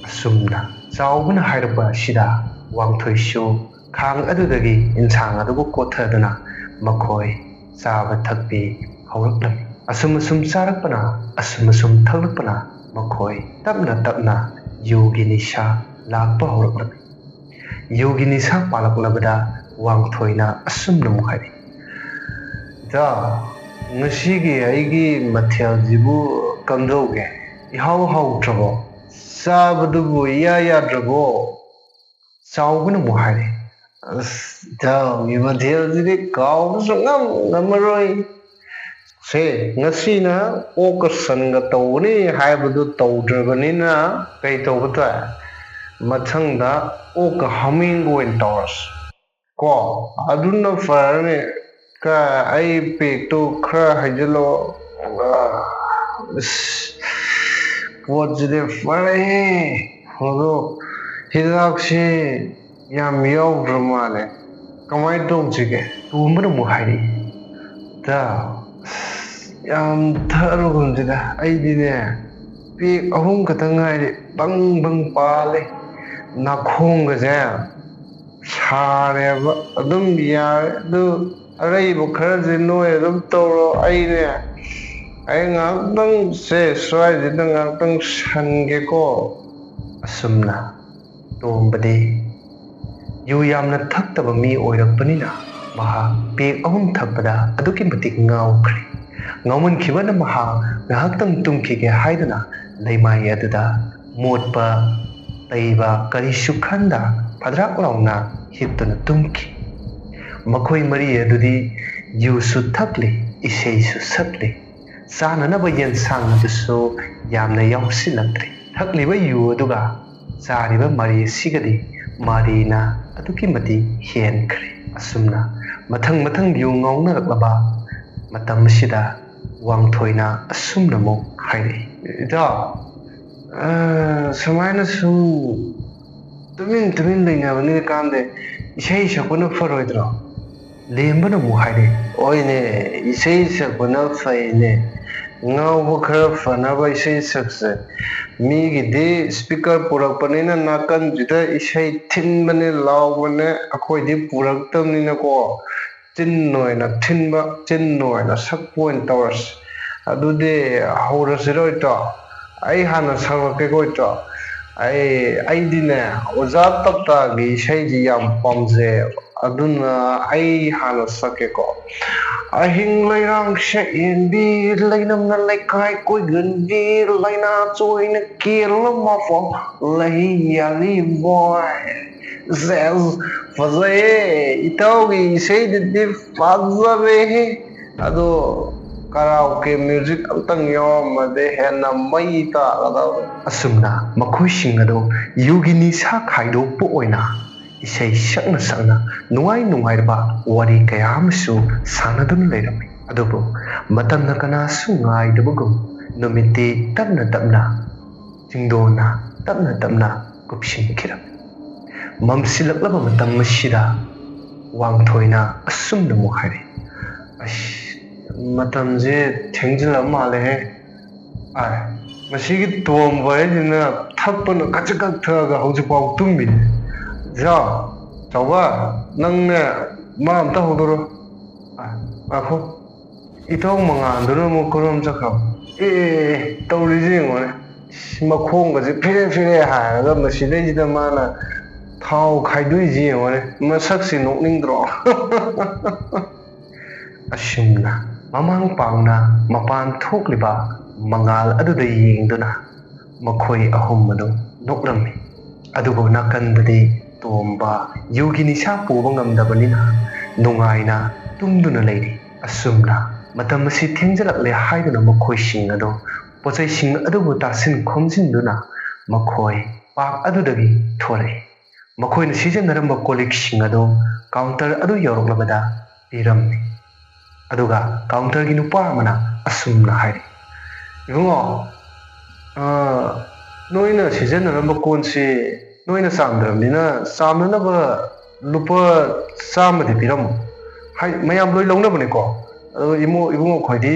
ꯑꯁꯨꯝꯅ ꯆꯥꯎꯕꯅ ꯍꯥꯏꯔꯛꯄ ꯑꯁꯤꯗ ꯋꯥꯡꯊꯣꯏꯁꯨ ꯈꯥꯡ ꯑꯗꯨꯗꯒꯤ ꯏꯟꯁꯥꯡ ꯑꯗꯨꯕꯨ ꯀꯣꯊꯗꯨꯅ ꯃꯈꯣꯏ ꯆꯥꯕ ꯊꯛꯄꯤ ꯍꯧꯔꯛꯂꯝꯃꯤ꯫ ꯑꯁꯨꯝ ꯑꯁꯨꯝ ꯆꯥꯔꯛꯄꯅ, ꯑꯁꯨꯝ ꯑꯁꯨꯝ ꯊꯛꯂꯛꯄꯅ ꯃꯈꯣꯏ ꯇꯞꯅ ꯇꯞꯅ ꯌꯨꯒꯤ ꯅꯤꯁꯥ ꯂꯥꯛꯄ ꯍꯧꯔꯛꯂꯝꯃꯤ꯫ ꯌꯨꯒꯤ ꯅꯤꯁꯥ ꯄꯥꯜꯂꯛꯂꯕꯗ ꯋꯥꯡꯊꯣꯏꯅ ꯑꯁꯨꯝꯅ ꯑꯃꯨꯛ ꯍꯥꯏꯔꯛꯏ, "ꯏꯇꯥꯎ, ꯉꯁꯤꯒꯤ ꯑꯩꯒꯤ ꯃꯊꯦꯜꯁꯤꯕꯨ ꯀꯝꯗꯧꯒꯦ? ꯏꯍꯥꯎ ꯍꯥꯎꯇ꯭ꯔꯕꯣ? ꯆꯥꯕꯗꯨꯕꯨ ꯏꯌꯥ ꯌꯥꯗ꯭ꯔꯕꯣ?" ꯆꯥꯎꯕꯅ ꯑꯃꯨꯛ ꯍꯥꯏꯔꯛꯏ, ꯑꯁ, ꯏꯇꯥꯎꯒꯤ ꯃꯊꯦꯜꯁꯤꯗꯤ ꯀꯥꯎꯕꯁꯨ ꯉꯝ ꯉꯝꯃꯔꯣꯏ꯫ ꯁꯦ, ꯉꯁꯤꯅ ꯑꯣꯛꯀ ꯁꯟꯒ ꯇꯧꯒꯅꯤ ꯍꯥꯏꯕꯗꯨ ꯇꯧꯗ꯭ꯔꯕꯅꯤꯅ ꯀꯩ ꯇꯧꯕ ꯇꯥꯏ? ꯃꯊꯪꯗ ꯑꯣꯛꯀ ꯍꯥꯃꯦꯡꯒ ꯑꯣꯏꯅ ꯇꯧꯔꯁꯤ꯫ ꯀꯣ, ꯑꯗꯨꯅ ꯐꯔꯅꯤ꯫ ꯀ-, ꯑꯩ ꯄꯦꯛꯇꯨ ꯈꯔ ꯍꯩꯖꯤꯜꯂꯣ꯫ ꯑ, ꯑꯁ, ꯄꯣꯠꯁꯤꯗꯤ ꯐꯔꯦꯍꯦ꯫ ꯑꯗꯣ ꯍꯤꯗꯥꯛꯁꯤ ꯌꯥꯝ ꯌꯥꯎꯗ꯭ꯔ ꯃꯥꯜꯂꯦ꯫ ꯀꯃꯥꯏꯅ ꯇꯧꯁꯤꯒꯦ? ꯇꯣꯝꯕꯅ ꯑꯃꯨꯛ ꯍꯥꯏꯔꯛꯏ, "ꯏꯇꯥꯎ, ꯑꯁ, ꯌꯥꯝ ꯊꯛꯑꯔꯣꯏꯒꯨꯝꯁꯤꯗ꯫ ꯑꯩꯗꯤꯅꯦ, ꯄꯦꯛ ꯑꯍꯨꯝ ꯈꯛꯇ ꯉꯥꯏꯔꯦ, ꯕꯪ ꯕꯪ ꯄꯥꯜꯂꯦ꯫ ꯅꯥꯈꯣꯡꯒꯁꯦ ꯁꯥꯔꯦꯕ, ꯑꯗꯨꯝ ꯌꯥꯔꯦ꯫ ꯑꯗꯨ ꯑꯔꯩꯕ ꯈꯔꯁꯦ ꯅꯣꯏ ꯑꯗꯨꯝ ꯇꯧꯔꯣ꯫ ꯑꯩꯅꯦ, ꯑꯩ ꯉꯥꯏꯍꯥꯛꯇꯪ ꯁꯦ, ꯁ꯭ꯋꯥꯏꯁꯤꯗ ꯉꯥꯏꯍꯥꯛꯇꯪ ꯁꯟꯒꯦꯀꯣ"꯫ ꯑꯁꯨꯝꯅ ꯇꯣꯝꯕꯗꯤ ꯌꯨ ꯌꯥꯝꯅ ꯊꯛꯇꯕ ꯃꯤ ꯑꯣꯏꯔꯛꯄꯅꯤꯅ ꯃꯍꯥꯛ ꯄꯦꯛ ꯑꯍꯨꯝ ꯊꯛꯄꯗ ꯑꯗꯨꯛꯀꯤ ꯃꯇꯤꯛ ꯉꯥꯎꯈ꯭ꯔꯦ꯫ ꯉꯥꯎꯃꯟꯈꯤꯕꯅ ꯃꯍꯥꯛ ꯉꯥꯏꯍꯥꯛꯇꯪ ꯇꯨꯝꯈꯤꯒꯦ ꯍꯥꯏꯗꯨꯅ ꯂꯩꯃꯥꯏ ꯑꯗꯨꯗ ꯃꯣꯠꯄ, ꯇꯩꯕ ꯀꯔꯤꯁꯨ ꯈꯟꯗ ꯐꯗ꯭ꯔꯥꯛ ꯂꯥꯎꯅ ꯍꯤꯞꯇꯨꯅ ꯇꯨꯝꯈꯤ꯫ ꯃꯈꯣꯏ ꯃꯔꯤ ꯑꯗꯨꯗꯤ ꯌꯨꯁꯨ ꯊꯛꯂꯤ, ꯏꯁꯩꯁꯨ ꯁꯛꯂꯤ꯫ ꯆꯥꯅꯅꯕ ꯌꯦꯟꯁꯥꯡ ꯑꯗꯨꯁꯨ ꯌꯥꯝꯅ ꯌꯥꯎꯁꯤꯜꯂꯛꯇ꯭ꯔꯦ꯫ ꯊꯛꯂꯤꯕ ꯌꯨ ꯑꯗꯨꯒ ꯆꯥꯔꯤꯕ ꯃꯔꯤ ꯑꯁꯤꯒꯗꯤ ꯃꯔꯤꯅ ꯑꯗꯨꯛꯀꯤ ꯃꯇꯤꯛ ꯍꯦꯟꯈ꯭ꯔꯦ꯫ ꯑꯁꯨꯝꯅ ꯃꯊꯪ ꯃꯊꯪ ꯌꯨ ꯉꯥꯎꯅꯔꯛꯂꯕ ꯃꯇꯝ ꯑꯁꯤꯗ ꯋꯥꯡꯊꯣꯏꯅ ꯑꯁꯨꯝꯅ ꯑꯃꯨꯛ ꯍꯥꯏꯔꯛꯏ, "ꯏꯇꯥꯎ, ꯑ, ꯁꯨꯃꯥꯏꯅ ꯁꯨꯝ ꯇꯨꯃꯤꯟ ꯇꯨꯃꯤꯟ ꯂꯩꯅꯕꯅꯤꯅ ꯀꯥꯟꯗꯦ, ꯏꯁꯩ ꯁꯛꯄꯅ ꯐꯔꯣꯏꯗ꯭ꯔꯣ?" ꯂꯦꯝꯕꯅ ꯑꯃꯨꯛ ꯍꯥꯏꯔꯛꯏ, "ꯍꯣꯏꯅꯦ, ꯏꯁꯩ ꯁꯛꯄꯅ ꯐꯩꯅꯦ꯫ ꯉꯥꯎꯕ ꯈꯔ ꯐꯅꯕ ꯏꯁꯩ ꯁꯛꯁꯦ꯫ ꯃꯤꯒꯤꯗꯤ ꯁ꯭ꯄꯤꯀꯔ ꯄꯨꯔꯛꯄꯅꯤꯅ ꯅꯥꯀꯟꯁꯤꯗ ꯏꯁꯩ ꯊꯤꯟꯕꯅꯦ, ꯂꯥꯎꯕꯅꯦ, ꯑꯩꯈꯣꯏꯗꯤ ꯄꯨꯔꯛꯇꯕꯅꯤꯅꯀꯣ, ꯆꯤꯟ ꯑꯣꯏꯅ ꯊꯤꯟꯕ, ꯆꯤꯟ ꯑꯣꯏꯅ ꯁꯛꯄ ꯑꯣꯏꯅ ꯇꯧꯔꯁꯤ꯫ ꯑꯗꯨꯗꯤ ꯍꯧꯔꯁꯤꯔꯣ ꯏꯇꯥꯎ? ꯑꯩ ꯍꯥꯟꯅ ꯁꯛꯂꯛꯀꯦꯀꯣ ꯏꯇꯥꯎ꯫ ꯑꯩ, ꯑꯩꯗꯤꯅꯦ, ꯑꯣꯖꯥ ꯇꯞꯇꯥꯒꯤ ꯏꯁꯩꯁꯤ ꯌꯥꯝ ꯄꯥꯝꯖꯩꯌꯦꯕ꯫ ꯑꯗꯨꯅ ꯑꯩ ꯍꯥꯟꯅ ꯁꯛꯀꯦꯀꯣ꯫ ꯑꯍꯤꯡ ꯂꯩꯔꯥꯡ ꯁꯛꯍꯦꯟꯕꯤ, ꯂꯩꯅꯝꯅ ꯂꯩꯀꯥꯏ ꯀꯣꯏꯒꯟꯕꯤ, ꯂꯥꯏꯅꯥ ꯆꯣꯏꯅ ꯀꯦꯜꯂ ꯃꯐꯝ ꯂꯩ ꯌꯥꯔꯤ ꯕꯣꯏ꯫ ꯁꯦꯁ, ꯐꯖꯩꯌꯦ꯫ ꯏꯇꯥꯎꯒꯤ ꯏꯁꯩꯗꯨꯗꯤ ꯐꯖꯔꯦꯍꯦ꯫ ꯑꯗꯣ ꯀꯔꯥꯎꯀꯦ ꯃ꯭ꯌꯨꯖꯤꯛ ꯑꯝꯇꯪ ꯌꯥꯎꯔꯝꯃꯗꯤ ꯍꯦꯟꯅ ꯃꯩ ꯇꯥꯒꯗꯕ꯫ ꯑꯁꯨꯝꯅ ꯃꯈꯣꯏꯁꯤꯡ ꯑꯗꯨ ꯌꯨꯒꯤ ꯅꯤꯁꯥ ꯈꯥꯏꯗꯣꯛꯄ ꯑꯣꯏꯅ ꯏꯁꯩ ꯁꯛꯅ ꯁꯛꯅ ꯅꯨꯡꯉꯥꯏ ꯅꯨꯡꯉꯥꯏꯔꯕ ꯋꯥꯔꯤ ꯀꯌꯥ ꯑꯃꯁꯨ ꯁꯥꯟꯅꯗꯨꯅ ꯂꯩꯔꯝꯃꯤ꯫ ꯑꯗꯨꯕꯨ ꯃꯇꯝꯅ ꯀꯅꯥꯁꯨ ꯉꯥꯏꯗꯕꯒꯨꯝ ꯅꯨꯃꯤꯠꯇꯤ ꯇꯞꯅ ꯇꯞꯅ ꯆꯤꯡꯗꯣꯟꯅ ꯇꯞꯅ ꯇꯞꯅ ꯀꯨꯞꯁꯤꯟꯈꯤꯔꯝꯃꯤ꯫ ꯃꯝꯁꯤꯜꯂꯛꯂꯕ ꯃꯇꯝ ꯑꯁꯤꯗ ꯋꯥꯡꯊꯣꯏꯅ ꯑꯁꯨꯝꯅ ꯑꯃꯨꯛ ꯍꯥꯏꯔꯛꯏ, "ꯑꯁ, ꯃꯇꯝꯁꯦ ꯊꯦꯡꯖꯤꯜꯂꯕ ꯃꯥꯜꯂꯦꯍꯦ꯫ ꯑꯥꯏ, ꯃꯁꯤꯒꯤ ꯇꯣꯝꯕ ꯍꯥꯏꯁꯤꯅ ꯊꯛꯄꯅ ꯀꯆꯛ ꯀꯛ ꯊꯛꯑꯒ ꯍꯧꯖꯤꯛꯐꯥꯎ ꯇꯨꯝꯃꯤꯅꯦ꯫ ꯖꯥꯎ, ꯆꯥꯎꯕ, ꯅꯪꯅꯦ ꯃꯥ ꯑꯝꯇ ꯍꯧꯗꯣꯔꯣ꯫ ꯑꯥꯏ, ꯉꯥꯏꯈꯣ, ꯏꯇꯥꯎ ꯃꯉꯥꯜꯗꯨꯅ ꯑꯃꯨꯛ ꯀꯔꯣꯝ ꯆꯠꯈ꯭ꯔꯕ? ꯑꯦ, ꯑꯦ, ꯑꯦ, ꯇꯧꯔꯤꯁꯤ ꯌꯦꯡꯉꯣꯅꯦ꯫ ꯏꯁ, ꯃꯈꯣꯡꯒꯁꯦ ꯐꯤꯔꯦ ꯐꯤꯔꯦ ꯍꯥꯏꯔꯒ ꯃꯁꯤꯗꯩꯁꯤꯗ ꯃꯥꯅ ꯊꯥꯎ ꯈꯥꯏꯗꯣꯛꯏꯁꯤ ꯌꯦꯡꯉꯣꯅꯦ꯫ ꯃꯁꯛꯁꯤ ꯅꯣꯛꯅꯤꯡꯗ꯭ꯔꯣ?" ꯑꯁꯨꯝꯅ ꯃꯃꯥꯡ ꯄꯥꯡꯅ ꯃꯄꯥꯟ ꯊꯣꯛꯂꯤꯕ ꯃꯉꯥꯜ ꯑꯗꯨꯗ ꯌꯦꯡꯗꯨꯅ ꯃꯈꯣꯏ ꯑꯍꯨꯝ ꯑꯗꯨ ꯅꯣꯛꯂꯝꯃꯤ꯫ ꯑꯗꯨꯕꯨ ꯅꯥꯀꯟꯗꯗꯤ ꯇꯣꯝꯕ ꯌꯨꯒꯤ ꯅꯤꯁꯥ ꯄꯨꯕ ꯉꯝꯗꯕꯅꯤꯅ ꯅꯨꯡꯉꯥꯏꯅ ꯇꯨꯝꯗꯨꯅ ꯂꯩꯔꯤ꯫ ꯑꯁꯨꯝꯅ ꯃꯇꯝ ꯑꯁꯤ ꯊꯦꯡꯖꯤꯜꯂꯛꯂꯦ ꯍꯥꯏꯗꯨꯅ ꯃꯈꯣꯏꯁꯤꯡ ꯑꯗꯨ ꯄꯣꯠꯆꯩꯁꯤꯡ ꯑꯗꯨꯕꯨ ꯇꯥꯁꯤꯟ ꯈꯣꯝꯖꯤꯟꯗꯨꯅ ꯃꯈꯣꯏ ꯄꯥꯔꯛ ꯑꯗꯨꯗꯒꯤ ꯊꯣꯔꯛꯏ꯫ ꯃꯈꯣꯏꯅ ꯁꯤꯖꯤꯟꯅꯔꯝꯕ ꯀꯣꯜ ꯂꯤꯛꯁꯤꯡ ꯑꯗꯨ ꯀꯥꯎꯟꯇꯔ ꯑꯗꯨ ꯌꯧꯔꯛꯂꯕꯗ ꯄꯤꯔꯝꯃꯤ꯫ ꯑꯗꯨꯒ ꯀꯥꯎꯟꯇꯔꯒꯤ ꯅꯨꯄꯥ ꯑꯃꯅ ꯑꯁꯨꯝꯅ ꯍꯥꯏꯔꯤ, "ꯏꯕꯨꯡꯉꯣ, ꯑ, ꯅꯣꯏꯅ ꯁꯤꯖꯤꯟꯅꯔꯝꯕ ꯀꯣꯟꯁꯤ ꯅꯣꯏꯅ ꯆꯥꯝꯗ꯭ꯔꯕꯅꯤꯅ ꯆꯥꯝꯅꯅꯕ ꯂꯨꯄꯥ ꯆꯥꯝꯃꯗꯤ ꯄꯤꯔꯝꯃꯣ꯫ ꯍꯥꯏ, ꯃꯌꯥꯝ ꯂꯣꯏ ꯂꯧꯅꯕꯅꯤꯀꯣ꯫ ꯑꯗꯣ ꯏꯃꯨ-, ꯏꯕꯨꯡꯉꯣ ꯈꯣꯏꯗꯤ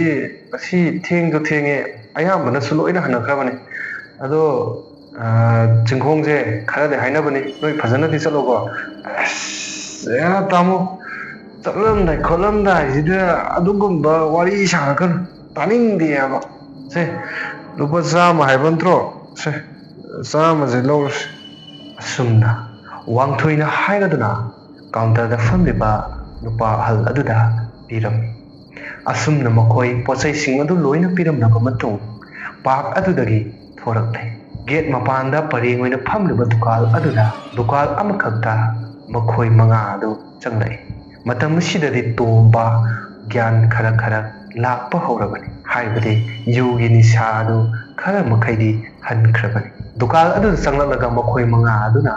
ꯉꯁꯤ ꯊꯦꯡꯁꯨ ꯊꯦꯡꯉꯦ, ꯑꯌꯥꯝꯕꯅꯁꯨ ꯂꯣꯏꯅ ꯍꯟꯅꯈ꯭ꯔꯕꯅꯤ꯫ ꯑꯗꯣ, ꯑ, ꯆꯤꯡꯈꯣꯡꯁꯦ ꯈꯔꯗꯤ ꯍꯥꯏꯅꯕꯅꯤ, ꯅꯣꯏ ꯐꯖꯅꯗꯤ ꯆꯠꯂꯣꯀꯣ꯫" "ꯑꯁ, ꯑꯦ, ꯇꯥꯃꯣ, ꯆꯠꯂꯝꯗꯥꯏ ꯈꯣꯠꯂꯝꯗꯥꯏꯁꯤꯗ ꯑꯗꯨꯒꯨꯝꯕ ꯋꯥꯔꯤ ꯁꯥꯔꯛꯀꯅꯨ, ꯇꯥꯅꯤꯡꯗꯦꯕ꯫ ꯁꯦ, ꯂꯨꯄꯥ ꯆꯥꯝꯃ ꯍꯥꯏꯕ ꯅꯠꯇ꯭ꯔꯣ? ꯁꯦ, ꯆꯥꯝꯃꯁꯦ ꯂꯧꯔꯁꯤ꯫" ꯑꯁꯨꯝꯅ ꯋꯥꯡꯊꯣꯏꯅ ꯍꯥꯏꯔꯗꯨꯅ ꯀꯥꯎꯟꯇꯔꯗ ꯐꯝꯂꯤꯕ ꯅꯨꯄꯥ ꯑꯍꯜ ꯑꯗꯨꯗ ꯄꯤꯔꯝꯃꯤ꯫ ꯑꯁꯨꯝꯅ ꯃꯈꯣꯏ ꯄꯣꯠꯆꯩꯁꯤꯡ ꯑꯗꯨ ꯂꯣꯏꯅ ꯄꯤꯔꯝꯂꯕ ꯃꯇꯨꯡ ꯄꯥꯔꯛ ꯑꯗꯨꯗꯒꯤ ꯊꯣꯔꯛꯂꯦ꯫ ꯒꯦꯠ ꯃꯄꯥꯟꯗ ꯄꯔꯦꯡ ꯑꯣꯏꯅ ꯐꯝꯂꯤꯕ ꯗꯨꯀꯥꯜ ꯑꯗꯨꯗ ꯗꯨꯀꯥꯜ ꯑꯃꯈꯛꯇ ꯃꯈꯣꯏ ꯃꯉꯥ ꯑꯗꯨ ꯆꯪꯂꯛꯏ꯫ ꯃꯇꯝ ꯑꯁꯤꯗꯗꯤ ꯇꯣꯝꯕ ꯒ꯭ꯌꯥꯟ ꯈꯔ ꯈꯔ ꯂꯥꯛꯄ ꯍꯧꯔꯕꯅꯤ, ꯍꯥꯏꯕꯗꯤ ꯌꯨꯒꯤ ꯅꯤꯁꯥ ꯑꯗꯨ ꯈꯔ ꯃꯈꯩꯗꯤ ꯍꯟꯈ꯭ꯔꯕꯅꯤ꯫ ꯗꯨꯀꯥꯜ ꯑꯗꯨꯗ ꯆꯪꯂꯛꯂꯒ ꯃꯈꯣꯏ ꯃꯉꯥ ꯑꯗꯨꯅ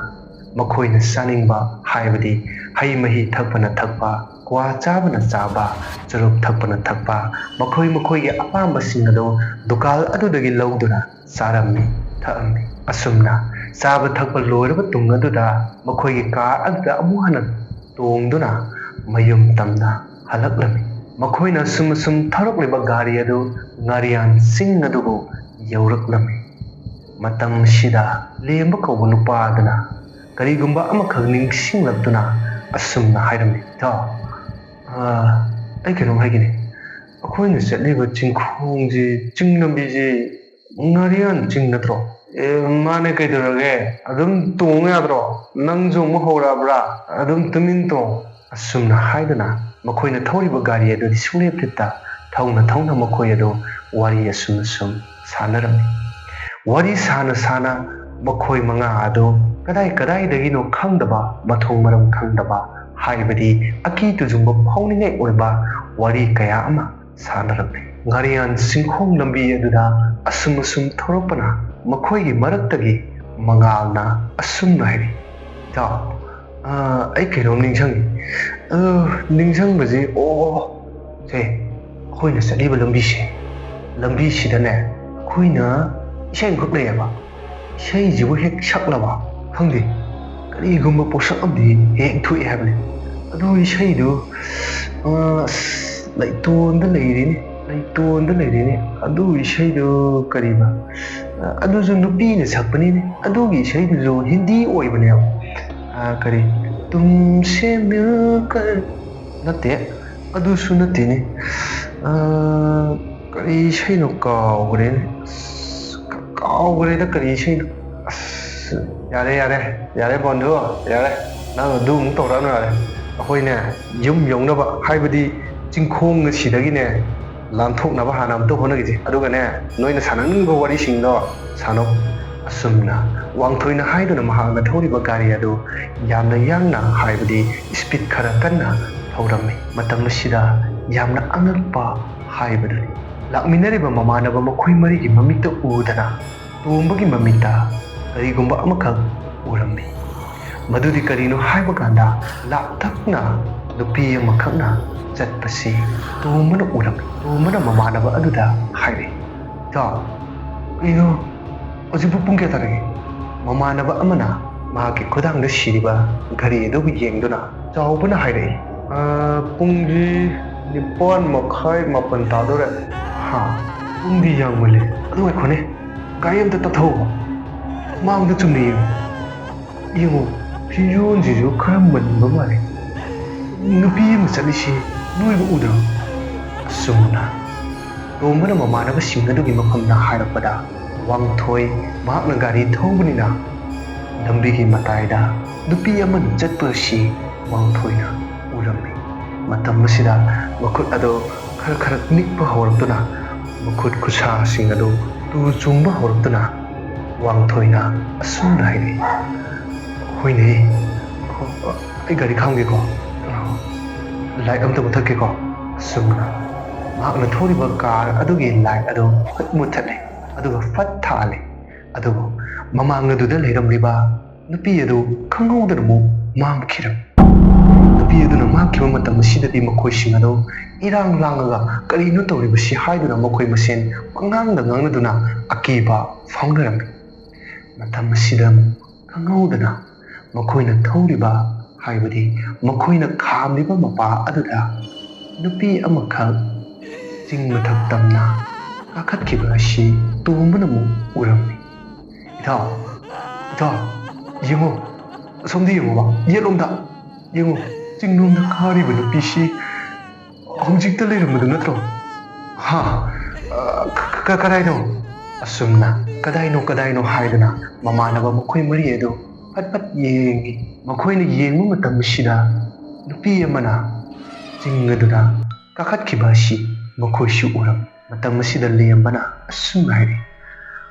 ꯃꯈꯣꯏꯅ ꯆꯥꯅꯤꯡꯕ, ꯍꯥꯏꯕꯗꯤ ꯍꯩ ꯃꯍꯤ ꯊꯛꯄꯅ ꯊꯛꯄ, ꯀ꯭ꯋꯥ ꯆꯥꯕꯅ ꯆꯥꯕ, ꯆꯨꯔꯨꯞ ꯊꯛꯄꯅ ꯊꯛꯄ, ꯃꯈꯣꯏ ꯃꯈꯣꯏꯒꯤ ꯑꯄꯥꯝꯕꯁꯤꯡ ꯑꯗꯨ ꯗꯨꯀꯥꯜ ꯑꯗꯨꯗꯒꯤ ꯂꯧꯗꯨꯅ ꯆꯥꯔꯝꯃꯤ, ꯊꯛꯑꯝꯃꯤ꯫ ꯑꯁꯨꯝꯅ ꯆꯥꯕ ꯊꯛꯄ ꯂꯣꯏꯔꯕ ꯇꯨꯡ ꯑꯗꯨꯗ ꯃꯈꯣꯏꯒꯤ ꯀꯥꯔ ꯑꯗꯨꯗ ꯑꯃꯨꯛ ꯍꯟꯅ ꯇꯣꯡꯗꯨꯅ ꯃꯌꯨꯝ ꯇꯝꯅ ꯍꯜꯂꯛꯂꯝꯃꯤ꯫ ꯃꯈꯣꯏꯅ ꯑꯁꯨꯝ ꯑꯁꯨꯝ ꯊꯧꯔꯛꯂꯤꯕ ꯒꯥꯔꯤ ꯑꯗꯨ ꯉꯥꯔꯤꯌꯥꯟ ꯆꯤꯡ ꯑꯗꯨꯕꯨ ꯌꯧꯔꯛꯂꯝꯃꯤ꯫ ꯃꯇꯝ ꯑꯁꯤꯗ ꯂꯦꯝꯕ ꯀꯧꯕ ꯅꯨꯄꯥ ꯑꯗꯨꯅ ꯀꯔꯤꯒꯨꯝꯕ ꯑꯃꯈꯛ ꯅꯤꯡꯁꯤꯡꯂꯛꯇꯨꯅ ꯑꯁꯨꯝꯅ ꯍꯥꯏꯔꯝꯃꯤ, "ꯏꯇꯥꯎ, ꯑꯥ, ꯑꯩ ꯀꯩꯅꯣꯝ ꯍꯥꯏꯒꯦꯅꯦ꯫ ꯑꯩꯈꯣꯏꯅ ꯆꯠꯂꯤꯕ ꯆꯤꯡꯈꯣꯡꯁꯤ, ꯆꯤꯡ ꯂꯝꯕꯤꯁꯤ ꯉꯥꯔꯤꯌꯥꯟ ꯆꯤꯡ ꯅꯠꯇ꯭ꯔꯣ? ꯑꯦ, ꯃꯥꯅꯦ, ꯀꯩꯗꯧꯔꯒꯦ? ꯑꯗꯨꯝ ꯇꯣꯡ ꯌꯥꯗ꯭ꯔꯣ? ꯅꯪꯁꯨ ꯑꯃꯨꯛ ꯍꯧꯔꯛꯑꯕ꯭ꯔꯥ? ꯑꯗꯨꯝ ꯇꯨꯃꯤꯟ ꯇꯣꯡ꯫" ꯑꯁꯨꯝꯅ ꯍꯥꯏꯗꯨꯅ ꯃꯈꯣꯏꯅ ꯊꯧꯔꯤꯕ ꯒꯥꯔꯤ ꯑꯗꯨꯗꯤ ꯁꯨꯡꯂꯦꯞ ꯂꯦꯞꯇ ꯊꯧꯅ ꯊꯧꯅ ꯃꯈꯣꯏ ꯑꯗꯨ ꯋꯥꯔꯤ ꯑꯁꯨꯝ ꯑꯁꯨꯝ ꯁꯥꯟꯅꯔꯝꯃꯤ꯫ ꯋꯥꯔꯤ ꯁꯥꯅ ꯁꯥꯅ ꯃꯈꯣꯏ ꯃꯉꯥ ꯑꯗꯨ ꯀꯗꯥꯏ ꯀꯗꯥꯏꯗꯒꯤꯅꯣ ꯈꯪꯗꯕ, ꯃꯊꯣꯡ ꯃꯔꯝ ꯈꯪꯗꯕ, ꯍꯥꯏꯕꯗꯤ ꯑꯀꯤ ꯇꯨꯖꯨꯡꯕ ꯐꯥꯎꯅꯤꯡꯉꯥꯏ ꯑꯣꯏꯕ ꯋꯥꯔꯤ ꯀꯌꯥ ꯑꯃ ꯁꯥꯟꯅꯔꯝꯃꯤ꯫ ꯉꯥꯔꯤꯌꯥꯟ ꯆꯤꯡꯈꯣꯡ ꯂꯝꯕꯤ ꯑꯗꯨꯗ ꯑꯁꯨꯝ ꯑꯁꯨꯝ ꯊꯧꯔꯛꯄꯅ ꯃꯈꯣꯏꯒꯤ ꯃꯔꯛꯇꯒꯤ ꯃꯉꯥꯜꯅ ꯑꯁꯨꯝꯅ ꯍꯥꯏꯔꯤ, "ꯏꯇꯥꯎ, ꯑꯥ, ꯑꯩ ꯀꯩꯅꯣꯝ ꯅꯤꯡꯁꯤꯡꯉꯤ꯫ ꯑꯗꯣ ꯅꯤꯡꯁꯤꯡꯕꯁꯤ, ꯑꯣ, ꯁꯦ, ꯑꯩꯈꯣꯏꯅ ꯆꯠꯂꯤꯕ ꯂꯝꯕꯤꯁꯦ, ꯂꯝꯕꯤꯁꯤꯗꯅꯦ ꯑꯩꯈꯣꯏꯅ ꯏꯁꯩ ꯑꯃꯈꯛ ꯂꯩꯌꯦꯕ꯫ ꯏꯁꯩꯁꯤꯕꯨ ꯍꯦꯛ ꯁꯛꯂꯕ ꯈꯪꯗꯦ, ꯀꯔꯤꯒꯨꯝꯕ ꯄꯣꯠꯁꯛ ꯑꯃꯗꯤ ꯍꯦꯛ ꯊꯣꯛꯑꯦ ꯍꯥꯏꯕꯅꯤ꯫ ꯑꯗꯨ ꯏꯁꯩꯗꯨ, ꯑꯥ, ꯑꯁ, ꯂꯩꯇꯣꯟꯗ ꯂꯩꯔꯤꯅꯤ, ꯂꯩꯇꯣꯟꯗ ꯂꯩꯔꯤꯅꯤ꯫ ꯑꯗꯨ ꯏꯁꯩꯗꯨ ꯀꯔꯤꯕ? ꯑꯗꯨꯁꯨ ꯅꯨꯄꯤꯅ ꯁꯛꯄꯅꯤꯅꯦ꯫ ꯑꯗꯨꯒꯤ ꯏꯁꯩꯗꯨꯁꯨ ꯍꯤꯟꯗꯤ ꯑꯣꯏꯕꯅꯦꯕ꯫ ꯑꯥ, ꯀꯔꯤ? ꯇꯨꯝꯁꯦ ꯃꯤꯜꯀꯔ ꯅꯠꯇꯦ, ꯑꯗꯨꯁꯨ ꯅꯠꯇꯦꯅꯦ꯫ ꯑꯥ, ꯀꯔꯤ ꯏꯁꯩꯅꯣ ꯀꯥꯎꯈ꯭ꯔꯦꯅꯦ꯫ ꯑꯁ, ꯀꯥꯎꯈ꯭ꯔꯦꯗ, ꯀꯔꯤ ꯏꯁꯩꯅꯣ꯫ ꯑꯁ, ꯌꯥꯔꯦ, ꯌꯥꯔꯦ, ꯌꯥꯔꯦ, ꯕꯣꯟꯗꯨ, ꯌꯥꯔꯦ꯫ ꯅꯪ ꯑꯗꯨ ꯑꯃꯨꯛ ꯇꯧꯔꯛꯑꯅꯨ, ꯌꯥꯔꯦ꯫ ꯑꯩꯈꯣꯏꯅꯦ, ꯌꯨꯝ ꯌꯧꯅꯕ, ꯍꯥꯏꯕꯗꯤ ꯆꯤꯡꯈꯣꯡ ꯑꯁꯤꯗꯒꯤꯅꯦ, ꯂꯥꯟꯊꯣꯛꯅꯕ ꯍꯥꯟꯅ ꯑꯝꯇ ꯍꯣꯠꯅꯈꯤꯁꯦ꯫ ꯑꯗꯨꯒꯅꯦ, ꯅꯣꯏꯅ ꯁꯥꯟꯅꯅꯤꯡꯕ ꯋꯥꯔꯤꯁꯤꯡꯗꯣ ꯁꯥꯟꯅꯧ꯫ ꯑꯁꯨꯝꯅ ꯋꯥꯡꯊꯣꯏꯅ ꯍꯥꯏꯗꯨꯅ ꯃꯍꯥꯛꯅ ꯊꯧꯔꯤꯕ ꯒꯥꯔꯤ ꯑꯗꯨ ꯌꯥꯝꯅ ꯌꯥꯡꯅ, ꯍꯥꯏꯕꯗꯤ speed ꯈꯔ ꯀꯟꯅ ꯊꯧꯔꯝꯃꯤ꯫ ꯃꯇꯝ ꯑꯁꯤꯗ ꯌꯥꯝꯅ ꯑꯉꯛꯄ ꯍꯥꯏꯕꯗꯨꯅꯤ, ꯂꯥꯛꯃꯤꯟꯅꯔꯤꯕ ꯃꯃꯥꯟꯅꯕ ꯃꯈꯣꯏ ꯃꯔꯤꯒꯤ ꯃꯃꯤꯠꯇ ꯎꯗꯅ ꯇꯣꯝꯕꯒꯤ ꯃꯃꯤꯠꯇ ꯀꯔꯤꯒꯨꯝꯕ ꯑꯃꯈꯛ ꯎꯔꯝꯃꯤ꯫ ꯃꯗꯨꯗꯤ ꯀꯔꯤꯅꯣ ꯍꯥꯏꯕ ꯀꯥꯟꯗ, ꯂꯥꯞꯇꯛꯅ ꯅꯨꯄꯤ ꯑꯃꯈꯛꯅ ꯆꯠꯄꯁꯤ ꯇꯣꯝꯕꯅ ꯎꯔꯝꯃꯤ꯫ ꯇꯣꯝꯕꯅ ꯃꯃꯥꯟꯅꯕ ꯑꯗꯨꯗ ꯍꯥꯏꯔꯛꯏ, "ꯏꯇꯥꯎ, ꯀꯩꯅꯣ, ꯍꯧꯖꯤꯛꯄꯨ ꯄꯨꯡ ꯀꯌꯥ ꯇꯥꯔꯒꯦ?" ꯃꯃꯥꯟꯅꯕ ꯑꯃꯅ ꯃꯍꯥꯛꯀꯤ ꯈꯨꯗꯥꯡꯗ ꯁꯤꯔꯤꯕ ꯘꯔꯤ ꯑꯗꯨꯕꯨ ꯌꯦꯡꯗꯨꯅ ꯆꯥꯎꯕꯅ ꯍꯥꯏꯔꯛꯏ, "ꯑ, ꯄꯨꯡꯗꯤ ꯅꯤꯄꯥꯟ ꯃꯈꯥꯏ, ꯃꯥꯄꯟ ꯇꯥꯗꯣꯔꯦ꯫" "ꯍꯥ? ꯄꯨꯡꯗꯤ ꯌꯥꯝꯃꯜꯂꯦ꯫ ꯑꯗꯨ ꯉꯥꯏꯈꯣꯅꯦ, ꯒꯥꯔꯤ ꯑꯝꯇ ꯇꯞꯊꯧꯑꯣ, ꯃꯥꯡꯗ ꯆꯨꯝꯅ ꯌꯦꯡꯉꯨ꯫ ꯌꯦꯡꯉꯨ, ꯐꯤꯖꯣꯜꯁꯤꯁꯨ ꯈꯔ ꯃꯟꯕ ꯃꯥꯜꯂꯦ꯫ ꯅꯨꯄꯤ ꯑꯃ ꯆꯠꯂꯤꯁꯤ ꯅꯣꯏꯕꯨ ꯎꯗ꯭ꯔꯣ?" ꯑꯁꯨꯝꯅ ꯇꯣꯝꯕꯅ ꯃꯃꯥꯟꯅꯕꯁꯤꯡ ꯑꯗꯨꯒꯤ ꯃꯐꯝꯗ ꯍꯥꯏꯔꯛꯄꯗ, ꯋꯥꯡꯊꯣꯏ ꯃꯍꯥꯛꯅ ꯒꯥꯔꯤ ꯊꯧꯕꯅꯤꯅ ꯂꯝꯕꯤꯒꯤ ꯃꯇꯥꯏꯗ ꯅꯨꯄꯤ ꯑꯃꯅ ꯆꯠꯄ ꯑꯁꯤ ꯋꯥꯡꯊꯣꯏꯅ ꯎꯔꯝꯃꯤ꯫ ꯃꯇꯝ ꯑꯁꯤꯗ ꯃꯈꯨꯠ ꯑꯗꯨ ꯈꯔ ꯈꯔ ꯅꯤꯛꯄ ꯍꯧꯔꯛꯇꯨꯅ, ꯃꯈꯨꯠ ꯈꯨꯠꯁꯥꯁꯤꯡ ꯑꯗꯨ ꯇꯨ ꯆꯨꯡꯕ ꯍꯧꯔꯛꯇꯨꯅ, ꯋꯥꯡꯊꯣꯏꯅ ꯑꯁꯨꯝꯅ ꯍꯥꯏꯔꯛꯏ, "ꯍꯣꯏꯅꯦ, ꯑꯩ ꯒꯥꯔꯤ ꯈꯥꯝꯒꯦꯀꯣ, ꯂꯥꯏꯠ ꯑꯝꯇ ꯃꯨꯊꯠꯀꯦꯀꯣ꯫" ꯑꯁꯨꯝꯅ ꯃꯍꯥꯛꯅ ꯊꯧꯔꯤꯕ ꯀꯥꯔ ꯑꯗꯨꯒꯤ ꯂꯥꯏꯠ ꯑꯗꯨ ꯐꯠ ꯃꯨꯊꯠꯂꯦ, ꯑꯗꯨꯒ ꯐꯠ ꯊꯥꯜꯂꯦ꯫ ꯑꯗꯨꯕꯨ ꯃꯃꯥꯡ ꯑꯗꯨꯗ ꯂꯩꯔꯝꯂꯤꯕ ꯅꯨꯄꯤ ꯑꯗꯨ ꯈꯪꯍꯧꯗꯅ ꯑꯃꯨꯛ ꯃꯥꯡꯈꯤꯔꯝꯃꯤ꯫ ꯅꯨꯄꯤ ꯑꯗꯨꯅ ꯃꯥꯡꯈꯤꯕ ꯃꯇꯝ ꯑꯁꯤꯗꯗꯤ ꯃꯈꯣꯏꯁꯤꯡ ꯑꯗꯨ ꯏꯔꯥꯡ ꯂꯥꯡꯉꯒ ꯀꯔꯤꯅꯣ ꯇꯧꯔꯤꯕꯁꯤ ꯍꯥꯏꯗꯨꯅ ꯃꯈꯣꯏ ꯃꯁꯦꯟ ꯄꯪꯉꯥꯡꯗ ꯉꯥꯡꯅꯗꯨꯅ ꯑꯀꯤꯕ ꯐꯥꯎꯅꯔꯝꯃꯤ꯫ ꯃꯇꯝ ꯑꯁꯤꯗ ꯈꯪꯍꯧꯗꯅ ꯃꯈꯣꯏꯅ ꯊꯧꯔꯤꯕ, ꯍꯥꯏꯕꯗꯤ ꯃꯈꯣꯏꯅ ꯈꯥꯝꯂꯤꯕ ꯃꯄꯥ ꯑꯗꯨꯗ ꯅꯨꯄꯤ ꯑꯃꯈꯛ ꯆꯤꯡ ꯃꯊꯛ ꯇꯝꯅ ꯀꯥꯈꯠꯈꯤꯕ ꯑꯁꯤ ꯇꯣꯝꯕꯅ ꯑꯃꯨꯛ ꯎꯔꯝꯃꯤ꯫ "ꯏꯇꯥꯎ, ꯏꯇꯥꯎ, ꯌꯦꯡꯉꯣ, ꯑꯁꯣꯝꯗ ꯌꯦꯡꯉꯣꯕ, ꯌꯦꯠꯂꯣꯝꯗ ꯌꯦꯡꯉꯣ, ꯆꯤꯡꯂꯣꯝꯗ ꯀꯥꯔꯤꯕ ꯅꯨꯄꯤꯁꯤ ꯍꯧꯖꯤꯛꯇ ꯂꯩꯔꯝꯕꯗꯨ ꯅꯠꯇ꯭ꯔꯣ?" "ꯍꯥ? ꯑ, ꯀ-, ꯀ-, ꯀꯗꯥꯏꯅꯣ?" ꯑꯁꯨꯝꯅ "ꯀꯗꯥꯏꯅꯣ, ꯀꯗꯥꯏꯅꯣ?" ꯍꯥꯏꯗꯨꯅ ꯃꯃꯥꯟꯅꯕ ꯃꯈꯣꯏ ꯃꯔꯤ ꯑꯗꯨ ꯐꯠ ꯐꯠ ꯌꯦꯡꯉꯤ꯫ ꯃꯈꯣꯏꯅ ꯌꯦꯡꯕ ꯃꯇꯝ ꯑꯁꯤꯗ ꯅꯨꯄꯤ ꯑꯃꯅ ꯆꯤꯡ ꯑꯗꯨꯗ ꯀꯥꯈꯠꯈꯤꯕ ꯑꯁꯤ ꯃꯈꯣꯏꯁꯨ ꯎꯔꯝꯃꯤ꯫ ꯃꯇꯝ ꯑꯁꯤꯗ ꯂꯦꯝꯕꯅ ꯑꯁꯨꯝꯅ ꯍꯥꯏꯔꯛꯏ,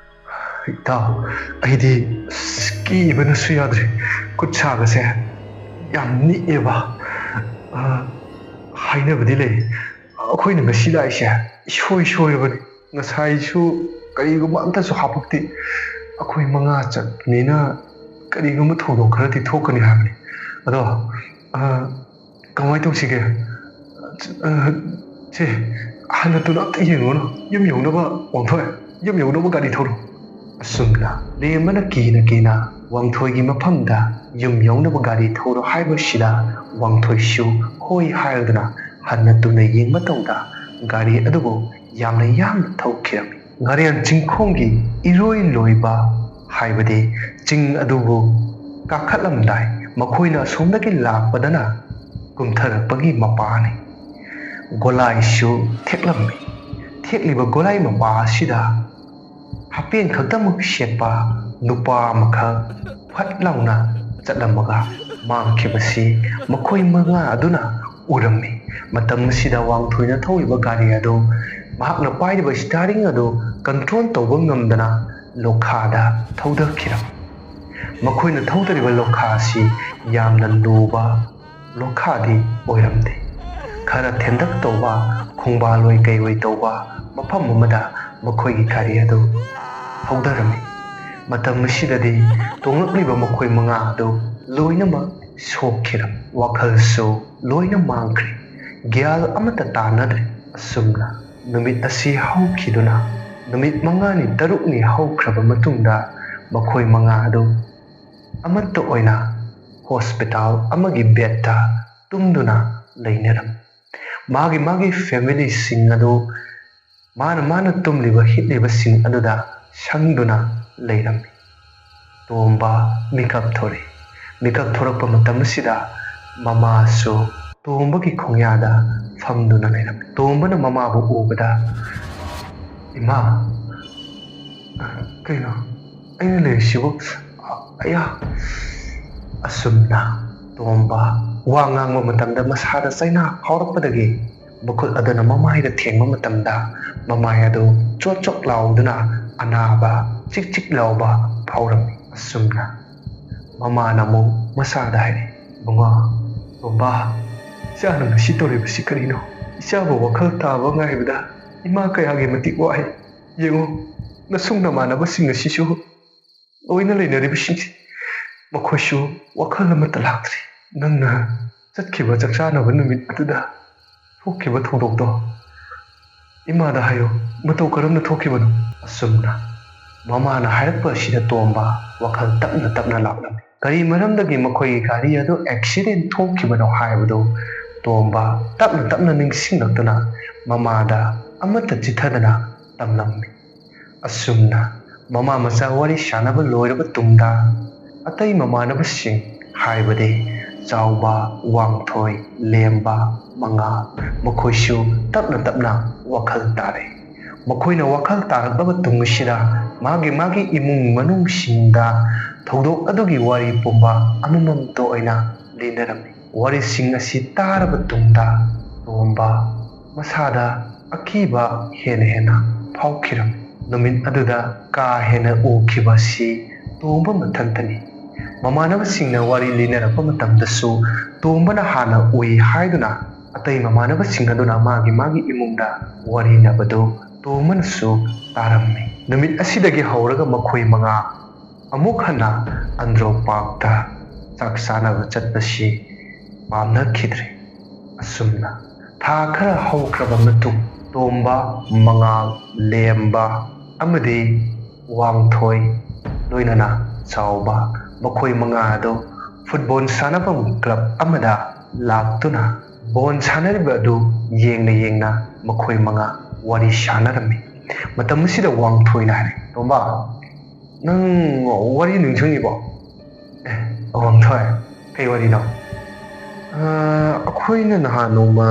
"ꯏꯇꯥꯎ, ꯑꯩꯗꯤ ꯑꯁ ꯀꯤꯕꯅꯁꯨ ꯌꯥꯗ꯭ꯔꯦ꯫ ꯈꯨꯠ ꯁꯥꯒꯁꯦ ꯌꯥꯝ ꯅꯤꯛꯑꯦꯕ꯫ ꯑ, ꯍꯥꯏꯅꯕꯗꯤ ꯂꯩ, ꯑꯩꯈꯣꯏꯅ ꯉꯁꯤ ꯂꯥꯛꯏꯁꯦ ꯏꯁꯣꯏ ꯁꯣꯏꯔꯕꯅꯤ꯫ ꯉꯁꯥꯏꯁꯨ ꯀꯔꯤꯒꯨꯝꯕ ꯑꯝꯇꯁꯨ ꯍꯥꯄꯛꯇꯦ꯫ ꯑꯩꯈꯣꯏ ꯃꯉꯥ ꯆꯠꯄꯅꯤꯅ ꯀꯔꯤꯒꯨꯝꯕ ꯊꯧꯗꯣꯛ ꯈꯔꯗꯤ ꯊꯣꯛꯀꯅꯤ ꯍꯥꯏꯕꯅꯤ꯫ ꯑꯗꯣ, ꯑ, ꯀꯃꯥꯏꯅ ꯇꯧꯁꯤꯒꯦ? ꯑ, ꯁꯦ, ꯍꯟꯅ ꯇꯨꯅ ꯑꯝꯇ ꯌꯦꯡꯉꯨꯅꯨ꯫ ꯌꯨꯝ ꯌꯧꯅꯕ, ꯋꯥꯡꯊꯣꯏ, ꯌꯨꯝ ꯌꯧꯅꯕ ꯒꯥꯔꯤ ꯊꯧꯔꯣ꯫" ꯑꯁꯨꯝꯅ ꯂꯦꯝꯕꯅ ꯀꯤꯅ ꯀꯤꯅ ꯋꯥꯡꯊꯣꯏꯒꯤ ꯃꯐꯝꯗ ꯌꯨꯝ ꯌꯧꯅꯕ ꯒꯥꯔꯤ ꯊꯧꯔꯣ ꯍꯥꯏꯕꯁꯤꯗ, ꯋꯥꯡꯊꯣꯏꯁꯨ ꯍꯣꯏ ꯍꯥꯏꯔꯗꯨꯅ ꯍꯟꯅ ꯇꯨꯅ ꯌꯦꯡꯕ ꯇꯧꯗ ꯒꯥꯔꯤ ꯑꯗꯨꯕꯨ ꯌꯥꯝꯅ ꯌꯥꯡꯅ ꯊꯧꯈꯤꯔꯝꯃꯤ꯫ ꯉꯥꯔꯦꯟ ꯆꯤꯡꯈꯣꯡꯒꯤ ꯏꯔꯣꯏ ꯂꯣꯏꯕ ꯍꯥꯏꯕꯗꯤ ꯆꯤꯡ ꯑꯗꯨꯕꯨ ꯀꯥꯈꯠꯂꯝꯗꯥꯏ ꯃꯈꯣꯏꯅ ꯑꯁꯣꯝꯗꯒꯤ ꯂꯥꯛꯄꯗꯅ ꯀꯨꯝꯊꯔꯛꯄꯒꯤ ꯃꯄꯥꯅꯤ꯫ ꯒꯣꯂꯥꯏꯁꯨ ꯊꯦꯛꯂꯝꯃꯤ꯫ ꯊꯦꯛꯂꯤꯕ ꯒꯣꯂꯥꯏ ꯃꯄꯥ ꯑꯁꯤꯗ ꯍꯥꯄꯦꯟ ꯈꯛꯇꯃꯛ ꯁꯦꯠꯄ ꯅꯨꯄꯥ ꯑꯃꯈꯛ ꯐꯠ ꯂꯥꯎꯅ ꯆꯠꯂꯝꯃꯒ ꯃꯥꯡꯈꯤꯕꯁꯤ ꯃꯈꯣꯏ ꯃꯉꯥ ꯑꯗꯨꯅ ꯎꯔꯝꯃꯤ꯫ ꯃꯇꯝ ꯑꯁꯤꯗ ꯋꯥꯡꯊꯣꯏꯅ ꯊꯧꯔꯤꯕ ꯒꯥꯔꯤ ꯑꯗꯨ ꯃꯍꯥꯛꯅ ꯄꯥꯏꯔꯤꯕ ꯁ꯭ꯇꯤꯌꯥꯔꯤꯡ ꯑꯗꯨ ꯀꯟꯇ꯭ꯔꯣꯜ ꯇꯧꯕ ꯉꯝꯗꯅ ꯂꯣꯈꯥꯗ ꯊꯧꯗꯈꯤꯔꯝꯃꯤ꯫ ꯃꯈꯣꯏꯅ ꯊꯧꯗꯔꯤꯕ ꯂꯣꯈꯥ ꯑꯁꯤ ꯌꯥꯝꯅ ꯂꯨꯕ ꯂꯣꯈꯥꯗꯤ ꯑꯣꯏꯔꯝꯗꯦ꯫ ꯈꯔ ꯊꯦꯟꯗꯛ ꯇꯧꯕ, ꯈꯣꯡꯕꯥꯜ ꯑꯣꯏ ꯀꯩ ꯑꯣꯏ ꯇꯧꯕ ꯃꯐꯝ ꯑꯃꯗ ꯃꯈꯣꯏꯒꯤ ꯒꯥꯔꯤ ꯑꯗꯨ ꯊꯧꯗꯔꯝꯃꯤ꯫ ꯃꯇꯝ ꯑꯁꯤꯗꯗꯤ ꯇꯣꯡꯂꯛꯂꯤꯕ ꯃꯈꯣꯏ ꯃꯉꯥ ꯑꯗꯨ ꯂꯣꯏꯅꯃꯛ ꯁꯣꯛꯈꯤꯔꯝꯃꯤ꯫ ꯋꯥꯈꯜꯁꯨ ꯂꯣꯏꯅ ꯃꯥꯡꯈ꯭ꯔꯦ꯫ ꯒ꯭ꯌꯥꯟ ꯑꯃꯠꯇ ꯇꯥꯅꯗ꯭ꯔꯦ꯫ ꯑꯁꯨꯝꯅ ꯅꯨꯃꯤꯠ ꯑꯁꯤ ꯍꯧꯈꯤꯗꯨꯅ ꯅꯨꯃꯤꯠ ꯃꯉꯥꯅꯤ ꯇꯔꯨꯛꯅꯤ ꯍꯧꯈ꯭ꯔꯕ ꯃꯇꯨꯡꯗ ꯃꯈꯣꯏ ꯃꯉꯥ ꯑꯗꯨ ꯑꯃꯠꯇ ꯑꯣꯏꯅ ꯍꯣꯁꯄꯤꯇꯥꯜ ꯑꯃꯒꯤ ꯕꯦꯗꯇ ꯇꯨꯝꯗꯨꯅ ꯂꯩꯅꯔꯝꯃꯤ꯫ ꯃꯥꯒꯤ ꯃꯥꯒꯤ ꯐꯦꯃꯤꯂꯤꯁꯤꯡ ꯑꯗꯨ ꯃꯥꯅ ꯃꯥꯅ ꯇꯨꯝꯂꯤꯕ ꯍꯤꯞꯂꯤꯕꯁꯤꯡ ꯑꯗꯨꯗ ꯁꯪꯗꯨꯅ ꯂꯩꯔꯝꯃꯤ꯫ ꯇꯣꯝꯕ ꯃꯤꯀꯞ ꯊꯣꯔꯛꯏ꯫ ꯃꯤꯀꯞ ꯊꯣꯔꯛꯄ ꯃꯇꯝ ꯑꯁꯤꯗ ꯃꯃꯥꯁꯨ ꯇꯣꯝꯕꯒꯤ ꯈꯣꯡꯌꯥꯗ ꯐꯝꯗꯨꯅ ꯂꯩꯔꯝꯃꯤ꯫ ꯇꯣꯝꯕꯅ ꯃꯃꯥꯕꯨ ꯎꯕꯗ, "ꯏꯃꯥ, ꯀꯩꯅꯣ ꯑꯩꯅ ꯂꯩꯔꯤꯁꯤꯕꯨ? ꯑꯌꯥ!" ꯑꯁꯨꯝꯅ ꯇꯣꯝꯕ ꯋꯥ ꯉꯥꯡꯕ ꯃꯇꯝꯗ ꯃꯁꯥꯗ ꯆꯩꯅꯥ ꯐꯥꯎꯔꯛꯄꯗꯒꯤ ꯃꯈꯨꯠ ꯑꯗꯨꯅ ꯃꯃꯥꯏꯗ ꯊꯦꯡꯕ ꯃꯇꯝꯗ ꯃꯃꯥꯏ ꯑꯗꯨ ꯆꯣꯠ ꯆꯣꯠ ꯂꯥꯎꯗꯨꯅ ꯑꯅꯥꯕ ꯆꯤꯛ ꯆꯤꯛ ꯂꯥꯎꯕ ꯐꯥꯎꯔꯝꯃꯤ꯫ ꯑꯁꯨꯝꯅ ꯃꯃꯥꯅ ꯑꯃꯨꯛ ꯃꯆꯥꯗ ꯍꯥꯏꯔꯛꯏ, "ꯏꯕꯨꯡꯉꯣ, ꯇꯣꯝꯕ, ꯏꯆꯥꯅ ꯉꯁꯤ ꯇꯧꯔꯤꯕꯁꯤ ꯀꯔꯤꯅꯣ? ꯏꯆꯥꯕꯨ ꯋꯥꯈꯜ ꯇꯥꯕ ꯉꯥꯏꯕꯗ ꯏꯃꯥ ꯀꯌꯥꯒꯤ ꯃꯇꯤꯛ ꯋꯥꯏ꯫ ꯌꯦꯡꯉꯨ, ꯅꯁꯨꯡ ꯅꯃꯥꯟꯅꯕꯁꯤꯡ ꯑꯁꯤꯁꯨ ꯂꯣꯏꯅ ꯂꯩꯅꯔꯤꯕꯁꯤꯡꯁꯤ, ꯃꯈꯣꯏꯁꯨ ꯋꯥꯈꯜ ꯑꯃꯠꯇ ꯂꯥꯛꯇ꯭ꯔꯤ꯫ ꯅꯪꯅ ꯆꯠꯈꯤꯕ ꯆꯥꯛ ꯆꯥꯅꯕ ꯅꯨꯃꯤꯠ ꯑꯗꯨꯗ ꯊꯣꯛꯈꯤꯕ ꯊꯧꯗꯣꯛꯇꯣ ꯏꯃꯥꯗ ꯍꯥꯏꯌꯨ, ꯃꯇꯧ ꯀꯔꯝꯅ ꯊꯣꯛꯈꯤꯕꯅꯣ?" ꯑꯁꯨꯝꯅ ꯃꯃꯥꯅ ꯍꯥꯏꯔꯛꯄ ꯑꯁꯤꯗ ꯇꯣꯝꯕ ꯋꯥꯈꯜ ꯇꯞꯅ ꯇꯞꯅ ꯂꯥꯛꯂꯝꯃꯤ꯫ ꯀꯔꯤ ꯃꯔꯝꯗꯒꯤ ꯃꯈꯣꯏꯒꯤ ꯒꯥꯔꯤ ꯑꯗꯨ ꯑꯦꯛꯁꯤꯗꯦꯟ ꯊꯣꯛꯈꯤꯕꯅꯣ ꯍꯥꯏꯕꯗꯨ ꯇꯣꯝꯕ ꯇꯞꯅ ꯇꯞꯅ ꯅꯤꯡꯁꯤꯡꯂꯛꯇꯨꯅ ꯃꯃꯥꯗ ꯑꯃꯠꯇ ꯆꯤꯊꯗꯅ ꯇꯝꯂꯝꯃꯤ꯫ ꯑꯁꯨꯝꯅ ꯃꯃꯥ ꯃꯆꯥ ꯋꯥꯔꯤ ꯁꯥꯟꯅꯕ ꯂꯣꯏꯔꯕ ꯇꯨꯡꯗ, ꯑꯇꯩ ꯃꯃꯥꯟꯅꯕꯁꯤꯡ, ꯍꯥꯏꯕꯗꯤ ꯆꯥꯎꯕ, ꯋꯥꯡꯊꯣꯏ, ꯂꯦꯝꯕ, ꯃꯉꯥꯜ, ꯃꯈꯣꯏꯁꯨ ꯇꯞꯅ ꯇꯞꯅ ꯋꯥꯈꯜ ꯇꯥꯔꯦ꯫ ꯃꯈꯣꯏꯅ ꯋꯥꯈꯜ ꯇꯥꯔꯛꯂꯕ ꯇꯨꯡ ꯑꯁꯤꯗ ꯃꯥꯒꯤ ꯃꯥꯒꯤ ꯏꯃꯨꯡ ꯃꯅꯨꯡꯁꯤꯡꯗ ꯊꯧꯗꯣꯛ ꯑꯗꯨꯒꯤ ꯋꯥꯔꯤ ꯄꯨꯝꯕ ꯑꯃꯃꯝꯇ ꯑꯣꯏꯅ ꯂꯤꯅꯔꯝꯃꯤ꯫ ꯋꯥꯔꯤꯁꯤꯡ ꯑꯁꯤ ꯇꯥꯔꯕ ꯇꯨꯡꯗ ꯇꯣꯝꯕ ꯃꯁꯥꯗ ꯑꯀꯤꯕ ꯍꯦꯟꯅ ꯍꯦꯟꯅ ꯐꯥꯎꯈꯤꯔꯝꯃꯤ꯫ ꯅꯨꯃꯤꯠ ꯑꯗꯨꯗ ꯀꯥ ꯍꯦꯟꯅ ꯎꯈꯤꯕ ꯑꯁꯤ ꯇꯣꯝꯕ ꯃꯊꯟꯇꯅꯤ꯫ ꯃꯃꯥꯟꯅꯕꯁꯤꯡꯅ ꯋꯥꯔꯤ ꯂꯤꯅꯔꯛꯄ ꯃꯇꯝꯗꯁꯨ ꯇꯣꯝꯕꯅ ꯍꯥꯟꯅ ꯎꯏ ꯍꯥꯏꯗꯨꯅ ꯑꯇꯩ ꯃꯃꯥꯟꯅꯕꯁꯤꯡ ꯑꯗꯨꯅ ꯃꯥꯒꯤ ꯃꯥꯒꯤ ꯏꯃꯨꯡꯗ ꯋꯥꯔꯤꯅꯕꯗꯨ ꯇꯣꯝꯕꯅꯁꯨ ꯇꯥꯔꯝꯃꯤ꯫ ꯅꯨꯃꯤꯠ ꯑꯁꯤꯗꯒꯤ ꯍꯧꯔꯒ ꯃꯈꯣꯏ ꯃꯉꯥ ꯑꯃꯨꯛ ꯍꯟꯅ ꯑꯟꯗ꯭ꯔꯣ ꯄꯥꯔꯛꯇ ꯆꯥꯛ ꯆꯥꯅꯕ ꯆꯠꯄꯁꯤ ꯄꯥꯝꯅꯈꯤꯗ꯭ꯔꯦ꯫ ꯑꯁꯨꯝꯅ ꯊꯥ ꯈꯔ ꯍꯧꯈ꯭ꯔꯕ ꯃꯇꯨꯡ, ꯇꯣꯝꯕ, ꯃꯉꯥꯜ, ꯂꯦꯝꯕ ꯑꯃꯗꯤ ꯋꯥꯡꯊꯣꯏ, ꯂꯣꯏꯅꯅ ꯆꯥꯎꯕ, ꯃꯈꯣꯏ ꯃꯉꯥ ꯑꯗꯨ ꯐꯨꯠꯕꯣꯜ ꯁꯥꯟꯅꯐꯝ ꯀ꯭ꯂꯕ ꯑꯃꯗ ꯂꯥꯛꯇꯨꯅ ꯕꯣꯜ ꯁꯥꯟꯅꯔꯤꯕ ꯑꯗꯨ ꯌꯦꯡꯅ ꯌꯦꯡꯅ ꯃꯈꯣꯏ ꯃꯉꯥ ꯋꯥꯔꯤ ꯁꯥꯟꯅꯔꯝꯃꯤ꯫ ꯃꯇꯝ ꯑꯁꯤꯗ ꯋꯥꯡꯊꯣꯏꯅ ꯍꯥꯏꯔꯦ, "ꯇꯣꯝꯕ, ꯅꯪ ꯋꯥꯔꯤ ꯅꯤꯡꯁꯤꯡꯉꯤꯕꯣ?" "ꯑꯦ, ꯋꯥꯡꯊꯣꯏ, ꯀꯩ ꯋꯥꯔꯤꯅꯣ?" "ꯑ, ꯑꯩꯈꯣꯏꯅ ꯅꯍꯥꯟ ꯅꯣꯡꯃ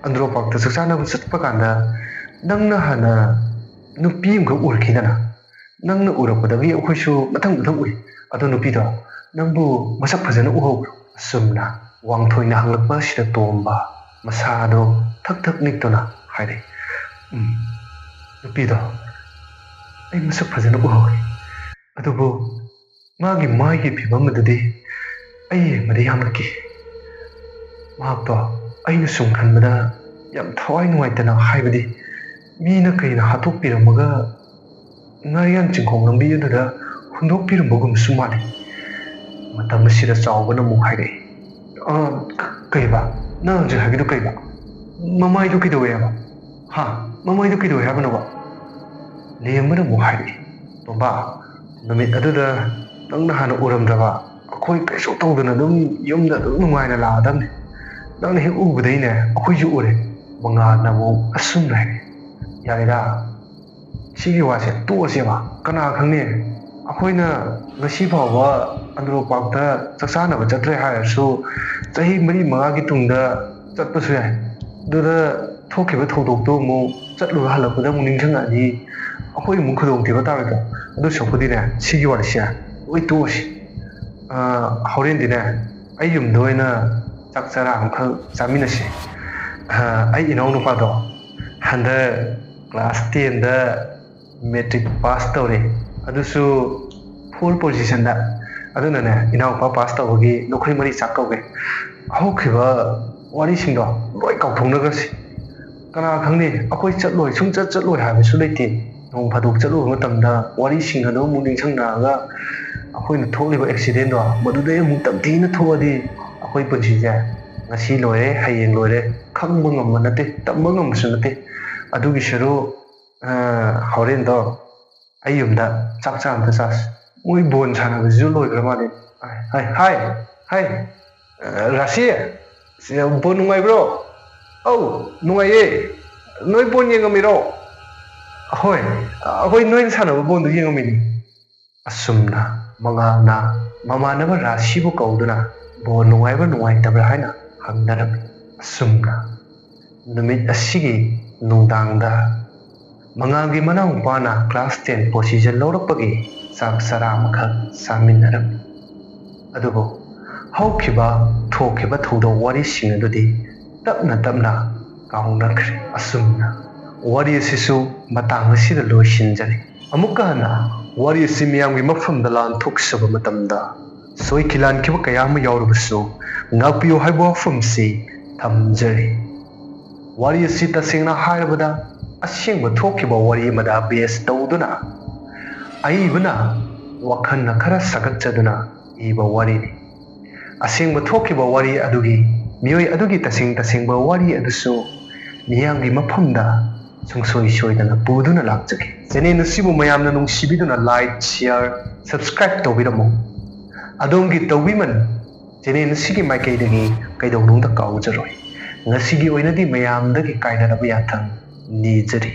ꯑꯟꯗ꯭ꯔꯣ ꯄꯥꯔꯛꯇ ꯆꯥꯛ ꯆꯥꯅꯕ ꯆꯠꯄ ꯀꯥꯟꯗ ꯅꯪꯅ ꯍꯥꯟꯅ ꯅꯨꯄꯤ ꯑꯃꯈꯛ ꯎꯔꯛꯈꯤꯗꯅ? ꯅꯪꯅ ꯎꯔꯛꯄꯗꯒꯤ ꯑꯩꯈꯣꯏꯁꯨ ꯃꯊꯪ ꯃꯊꯪ ꯎꯏ꯫ ꯑꯗꯣ ꯅꯨꯄꯤꯗꯣ ꯅꯪꯕꯨ ꯃꯁꯛ ꯐꯖꯅ ꯎꯍꯧꯕ꯭ꯔꯣ?" ꯑꯁꯨꯝꯅ ꯋꯥꯡꯊꯣꯏꯅ ꯍꯪꯂꯛꯄ ꯑꯁꯤꯗ ꯇꯣꯝꯕ ꯃꯁꯥꯗꯣ ꯊꯛ ꯊꯛ ꯅꯤꯛꯇꯨꯅ ꯍꯥꯏꯔꯛꯏ, "ꯎꯝ, ꯅꯨꯄꯤꯗꯣ ꯑꯩ ꯃꯁꯛ ꯐꯖꯅ ꯎꯍꯧꯏ꯫ ꯑꯗꯨꯕꯨ ꯃꯥꯒꯤ ꯃꯥꯏꯒꯤ ꯐꯤꯕꯝ ꯑꯗꯨꯗꯤ ꯑꯩ ꯌꯦꯡꯕꯗ ꯌꯥꯝꯅ ꯀꯤ꯫ ꯃꯍꯥꯛꯇꯣ ꯑꯩꯅ ꯁꯨꯝ ꯈꯟꯕꯗ ꯌꯥꯝ ꯊꯋꯥꯏ ꯅꯨꯡꯉꯥꯏꯇꯅ, ꯍꯥꯏꯕꯗꯤ ꯃꯤꯅ ꯀꯩꯅ ꯍꯥꯠꯇꯣꯛꯄꯤꯔꯝꯃꯒ ꯉꯥꯔꯤꯌꯥꯟ ꯆꯤꯡꯈꯣꯡ ꯂꯝꯕꯤ ꯑꯗꯨꯗ ꯍꯨꯟꯗꯣꯛꯄꯤꯔꯝꯕꯒꯨꯝꯁꯨ ꯃꯥꯜꯂꯤ꯫ ꯃꯇꯝ ꯑꯁꯤꯗ ꯆꯥꯎꯕꯅ ꯑꯃꯨꯛ ꯍꯥꯏꯔꯛꯏ, "ꯑ, ꯀ-, ꯀꯩꯕ? ꯅꯪ ꯍꯧꯖꯤꯛ ꯍꯥꯏꯒꯤꯗꯨ ꯀꯩꯕ? ꯃꯃꯥꯏꯗꯨ ꯀꯩꯗꯧꯋꯦ ꯍꯥꯏꯕ? ꯍꯥ? ꯃꯃꯥꯏꯗꯨ ꯀꯩꯗꯧꯋꯦ ꯍꯥꯏꯕꯅꯣꯕ?" ꯂꯦꯝꯕꯅ ꯑꯃꯨꯛ ꯍꯥꯏꯔꯛꯏ, "ꯇꯣꯝꯕ, ꯅꯨꯃꯤꯠ ꯑꯗꯨꯗ ꯅꯪꯅ ꯍꯥꯟꯅ ꯎꯔꯝꯗ꯭ꯔꯕ, ꯑꯩꯈꯣꯏ ꯀꯩꯁꯨ ꯇꯧꯗꯅ ꯑꯗꯨꯝ ꯌꯨꯝꯗ ꯑꯗꯨꯝ ꯅꯨꯡꯉꯥꯏꯅ ꯂꯥꯛꯑꯗꯝꯅꯤ꯫ ꯅꯪꯅ ꯍꯦꯛ ꯎꯕꯗꯩꯅꯦ ꯑꯩꯈꯣꯏꯁꯨ ꯎꯔꯦ꯫" ꯃꯉꯥꯜꯅ ꯑꯃꯨꯛ ꯑꯁꯨꯝꯅ ꯍꯥꯏꯔꯛꯏ, "ꯌꯥꯔꯦꯗ, ꯁꯤꯒꯤ ꯋꯥꯁꯦ ꯇꯣꯛꯑꯁꯦꯕ꯫ ꯀꯅꯥ ꯈꯪꯅꯤ, ꯑꯩꯈꯣꯏꯅ ꯉꯁꯤ ꯐꯥꯎꯕ ꯑꯟꯗ꯭ꯔꯣ ꯄꯥꯔꯛꯇ ꯆꯥꯛ ꯆꯥꯅꯕ ꯆꯠꯇ꯭ꯔꯦ ꯍꯥꯏꯔꯁꯨ, ꯆꯍꯤ ꯃꯔꯤ ꯃꯉꯥꯒꯤ ꯇꯨꯡꯗ ꯆꯠꯄꯁꯨ ꯌꯥꯏ꯫ ꯑꯗꯨꯗ ꯊꯣꯛꯈꯤꯕ ꯊꯧꯗꯣꯛꯇꯣ ꯑꯃꯨꯛ ꯆꯠꯂꯨꯔ ꯍꯜꯂꯛꯄꯗ ꯑꯃꯨꯛ ꯅꯤꯡꯁꯤꯡꯉꯛꯑꯗꯤ ꯑꯩꯈꯣꯏ ꯑꯃꯨꯛ ꯈꯨꯗꯣꯡꯊꯤꯕ ꯇꯥꯔꯣꯏꯗ꯭ꯔꯣ? ꯑꯗꯨ ꯁꯔꯨꯛꯄꯨꯗꯤꯅꯦ, ꯁꯤꯒꯤ ꯋꯥꯔꯤꯁꯦ ꯂꯣꯏ ꯇꯣꯛꯑꯁꯤ꯫ ꯑꯥ, ꯍꯣꯔꯦꯟꯗꯤꯅꯦ ꯑꯩ ꯌꯨꯝꯗ ꯑꯣꯏꯅ ꯆꯥꯛ ꯆꯔꯥ ꯑꯃꯈꯛ ꯆꯥꯃꯤꯟꯅꯁꯤ꯫ ꯑꯥ, ꯑꯩ ꯏꯅꯥꯎꯅꯨꯄꯥꯗꯣ ꯍꯟꯗꯛ ꯀ꯭ꯂꯥꯁ ꯇꯦꯟꯗ ꯃꯦꯇ꯭ꯔꯤꯛ ꯄꯥꯁ ꯇꯧꯔꯦ, ꯑꯗꯨꯁꯨ ꯐꯣꯔ ꯄꯣꯖꯤꯁꯟꯗ꯫ ꯑꯗꯨꯅꯅꯦ, ꯏꯅꯥꯎꯄꯥ ꯄꯥꯁ ꯇꯧꯕꯒꯤ ꯅꯈꯣꯏ ꯃꯔꯤ ꯆꯥꯛ ꯀꯧꯒꯦ꯫ ꯍꯧꯈꯤꯕ ꯋꯥꯔꯤꯁꯤꯡꯗꯣ ꯂꯣꯏ ꯀꯥꯎꯊꯣꯛꯅꯈ꯭ꯔꯁꯤ꯫ ꯀꯅꯥ ꯈꯪꯅꯤ, ꯑꯩꯈꯣꯏ ꯆꯠꯂꯣꯏ, ꯁꯨꯡꯆꯠ ꯆꯠꯂꯣꯏ ꯍꯥꯏꯕꯁꯨ ꯂꯩꯇꯦ꯫ ꯅꯣꯡ ꯐꯥꯗꯣꯛ ꯆꯠꯂꯨꯕ ꯃꯇꯝꯗ ꯋꯥꯔꯤꯁꯤꯡ ꯑꯗꯨ ꯑꯃꯨꯛ ꯅꯤꯡꯁꯤꯡꯂꯛꯑꯒ ꯑꯩꯈꯣꯏꯅ ꯊꯣꯛꯂꯤꯕ ꯑꯦꯛꯁꯤꯗꯦꯟꯗꯣ ꯃꯗꯨꯗꯩ ꯑꯃꯨꯛ ꯇꯝꯊꯤꯅ ꯊꯣꯛꯑꯗꯤ ꯑꯩꯈꯣꯏ ꯄꯨꯟꯁꯤꯁꯦ ꯉꯁꯤ ꯂꯣꯏꯔꯦ, ꯍꯌꯦꯡ ꯂꯣꯏꯔꯦ, ꯈꯪꯕ ꯉꯝꯕ ꯅꯠꯇꯦ, ꯇꯝꯕ ꯉꯝꯕꯁꯨ ꯅꯠꯇꯦ꯫ ꯑꯗꯨꯒꯤ ꯁꯔꯨꯛ, ꯑ, ꯍꯣꯔꯦꯟꯗꯣ ꯑꯩ ꯌꯨꯝꯗ ꯆꯥꯛ ꯆꯥ ꯑꯝꯇ ꯆꯥꯁꯤ꯫ ꯃꯣꯏ ꯕꯣꯟ ꯁꯥꯟꯅꯕꯁꯤꯁꯨ ꯂꯣꯏꯈ꯭ꯔ ꯃꯥꯜꯂꯦ꯫ ꯍꯥꯏ, ꯍꯥꯏ, ꯍꯥꯏ, ꯑ, ꯔꯥꯁꯤ, ꯕꯣꯟ ꯅꯨꯡꯉꯥꯏꯕ꯭ꯔꯣ? ꯑꯧ, ꯅꯨꯡꯉꯥꯏꯌꯦ꯫ ꯅꯣꯏ ꯕꯣꯟ ꯌꯦꯡꯉꯝꯃꯤꯔꯣ? ꯍꯣꯏ, ꯑꯩꯈꯣꯏ ꯅꯣꯏꯅ ꯁꯥꯟꯅꯕ ꯕꯣꯟꯗꯨ ꯌꯦꯡꯉꯝꯃꯤꯅꯤ꯫ ꯑꯁꯨꯝꯅ ꯃꯉꯥꯜꯅ ꯃꯃꯥꯟꯅꯕ ꯔꯥꯁꯤꯕꯨ ꯀꯧꯗꯨꯅ ꯕꯣꯜ ꯅꯨꯡꯉꯥꯏꯕ꯭ꯔꯥ ꯅꯨꯡꯉꯥꯏꯇꯕ꯭ꯔꯥ ꯍꯥꯏꯅ ꯍꯪꯅꯔꯝꯃꯤ꯫ ꯑꯁꯨꯝꯅ ꯅꯨꯃꯤꯠ ꯑꯁꯤꯒꯤ ꯅꯨꯡꯗꯥꯡꯗ ꯃꯉꯥꯜꯒꯤ ꯃꯅꯥꯎꯅꯨꯄꯥꯅ ꯀ꯭ꯂꯥꯁ ꯇꯦꯟ ꯄꯣꯖꯤꯁꯟ ꯂꯧꯔꯛꯄꯒꯤ ꯆꯥꯛ ꯆꯔꯥ ꯑꯃꯈꯛ ꯆꯥꯃꯤꯟꯅꯔꯝꯃꯤ꯫ ꯑꯗꯨꯕꯨ ꯍꯧꯈꯤꯕ ꯊꯣꯛꯈꯤꯕ ꯊꯧꯗꯣꯛ ꯋꯥꯔꯤꯁꯤꯡ ꯑꯗꯨꯗꯤ ꯇꯞꯅ ꯇꯞꯅ ꯀꯥꯎꯅꯈ꯭ꯔꯦ꯫ ꯑꯁꯨꯝꯅ ꯋꯥꯔꯤ ꯑꯁꯤꯁꯨ ꯃꯇꯥꯡ ꯑꯁꯤꯗ ꯂꯣꯏꯁꯤꯟꯖꯔꯦ꯫ ꯑꯃꯨꯛꯀ ꯍꯟꯅ ꯋꯥꯔꯤ ꯑꯁꯤ ꯃꯤꯌꯥꯝꯒꯤ ꯃꯐꯝꯗ ꯂꯥꯟꯊꯣꯛꯆꯕ ꯃꯇꯝꯗ ꯁꯣꯏꯈꯤ ꯂꯥꯟꯈꯤꯕ ꯀꯌꯥ ꯑꯃ ꯌꯥꯎꯔꯕꯁꯨ ꯉꯥꯛꯄꯤꯌꯨ ꯍꯥꯏꯕ ꯋꯥꯐꯝꯁꯤ ꯊꯝꯖꯔꯤ꯫ ꯋꯥꯔꯤ ꯑꯁꯤ ꯇꯁꯦꯡꯅ ꯍꯥꯏꯔꯕꯗ ꯑꯁꯦꯡꯕ ꯊꯣꯛꯈꯤꯕ ꯋꯥꯔꯤ ꯑꯃꯗ base ꯇꯧꯗꯨꯅ ꯑꯏꯕꯅ ꯋꯥꯈꯜꯅ ꯈꯔ ꯁꯥꯒꯠꯆꯗꯨꯅ ꯏꯕ ꯋꯥꯔꯤꯅꯤ꯫ ꯑꯁꯦꯡꯕ ꯊꯣꯛꯈꯤꯕ ꯋꯥꯔꯤ ꯑꯗꯨꯒꯤ ꯃꯤꯑꯣꯏ ꯑꯗꯨꯒꯤ ꯇꯁꯦꯡ ꯇꯁꯦꯡꯕ ꯋꯥꯔꯤ ꯑꯗꯨꯁꯨ ꯃꯤꯌꯥꯝꯒꯤ ꯃꯐꯝꯗ ꯁꯨꯡꯁꯣꯏ ꯁꯣꯏꯗꯅ ꯄꯨꯗꯨꯅ ꯂꯥꯛꯆꯒꯦ꯫ Channel ꯑꯁꯤꯕꯨ ꯃꯌꯥꯝꯅ ꯅꯨꯡꯁꯤꯕꯤꯗꯨꯅ like, share, subscribe ꯇꯧꯕꯤꯔꯝꯃꯨ꯫ ꯑꯗꯣꯝꯒꯤ ꯇꯧꯕꯤꯃꯜ channel ꯑꯁꯤꯒꯤ ꯃꯥꯏꯀꯩꯗꯒꯤ ꯀꯩꯗꯧꯅꯨꯡꯗ ꯀꯥꯎꯖꯔꯣꯏ꯫ ꯉꯁꯤꯒꯤ ꯑꯣꯏꯅꯗꯤ ꯃꯌꯥꯝꯗꯒꯤ ꯀꯥꯏꯅꯔꯕ ꯌꯥꯊꯪ ꯅꯤꯖꯔꯤ꯫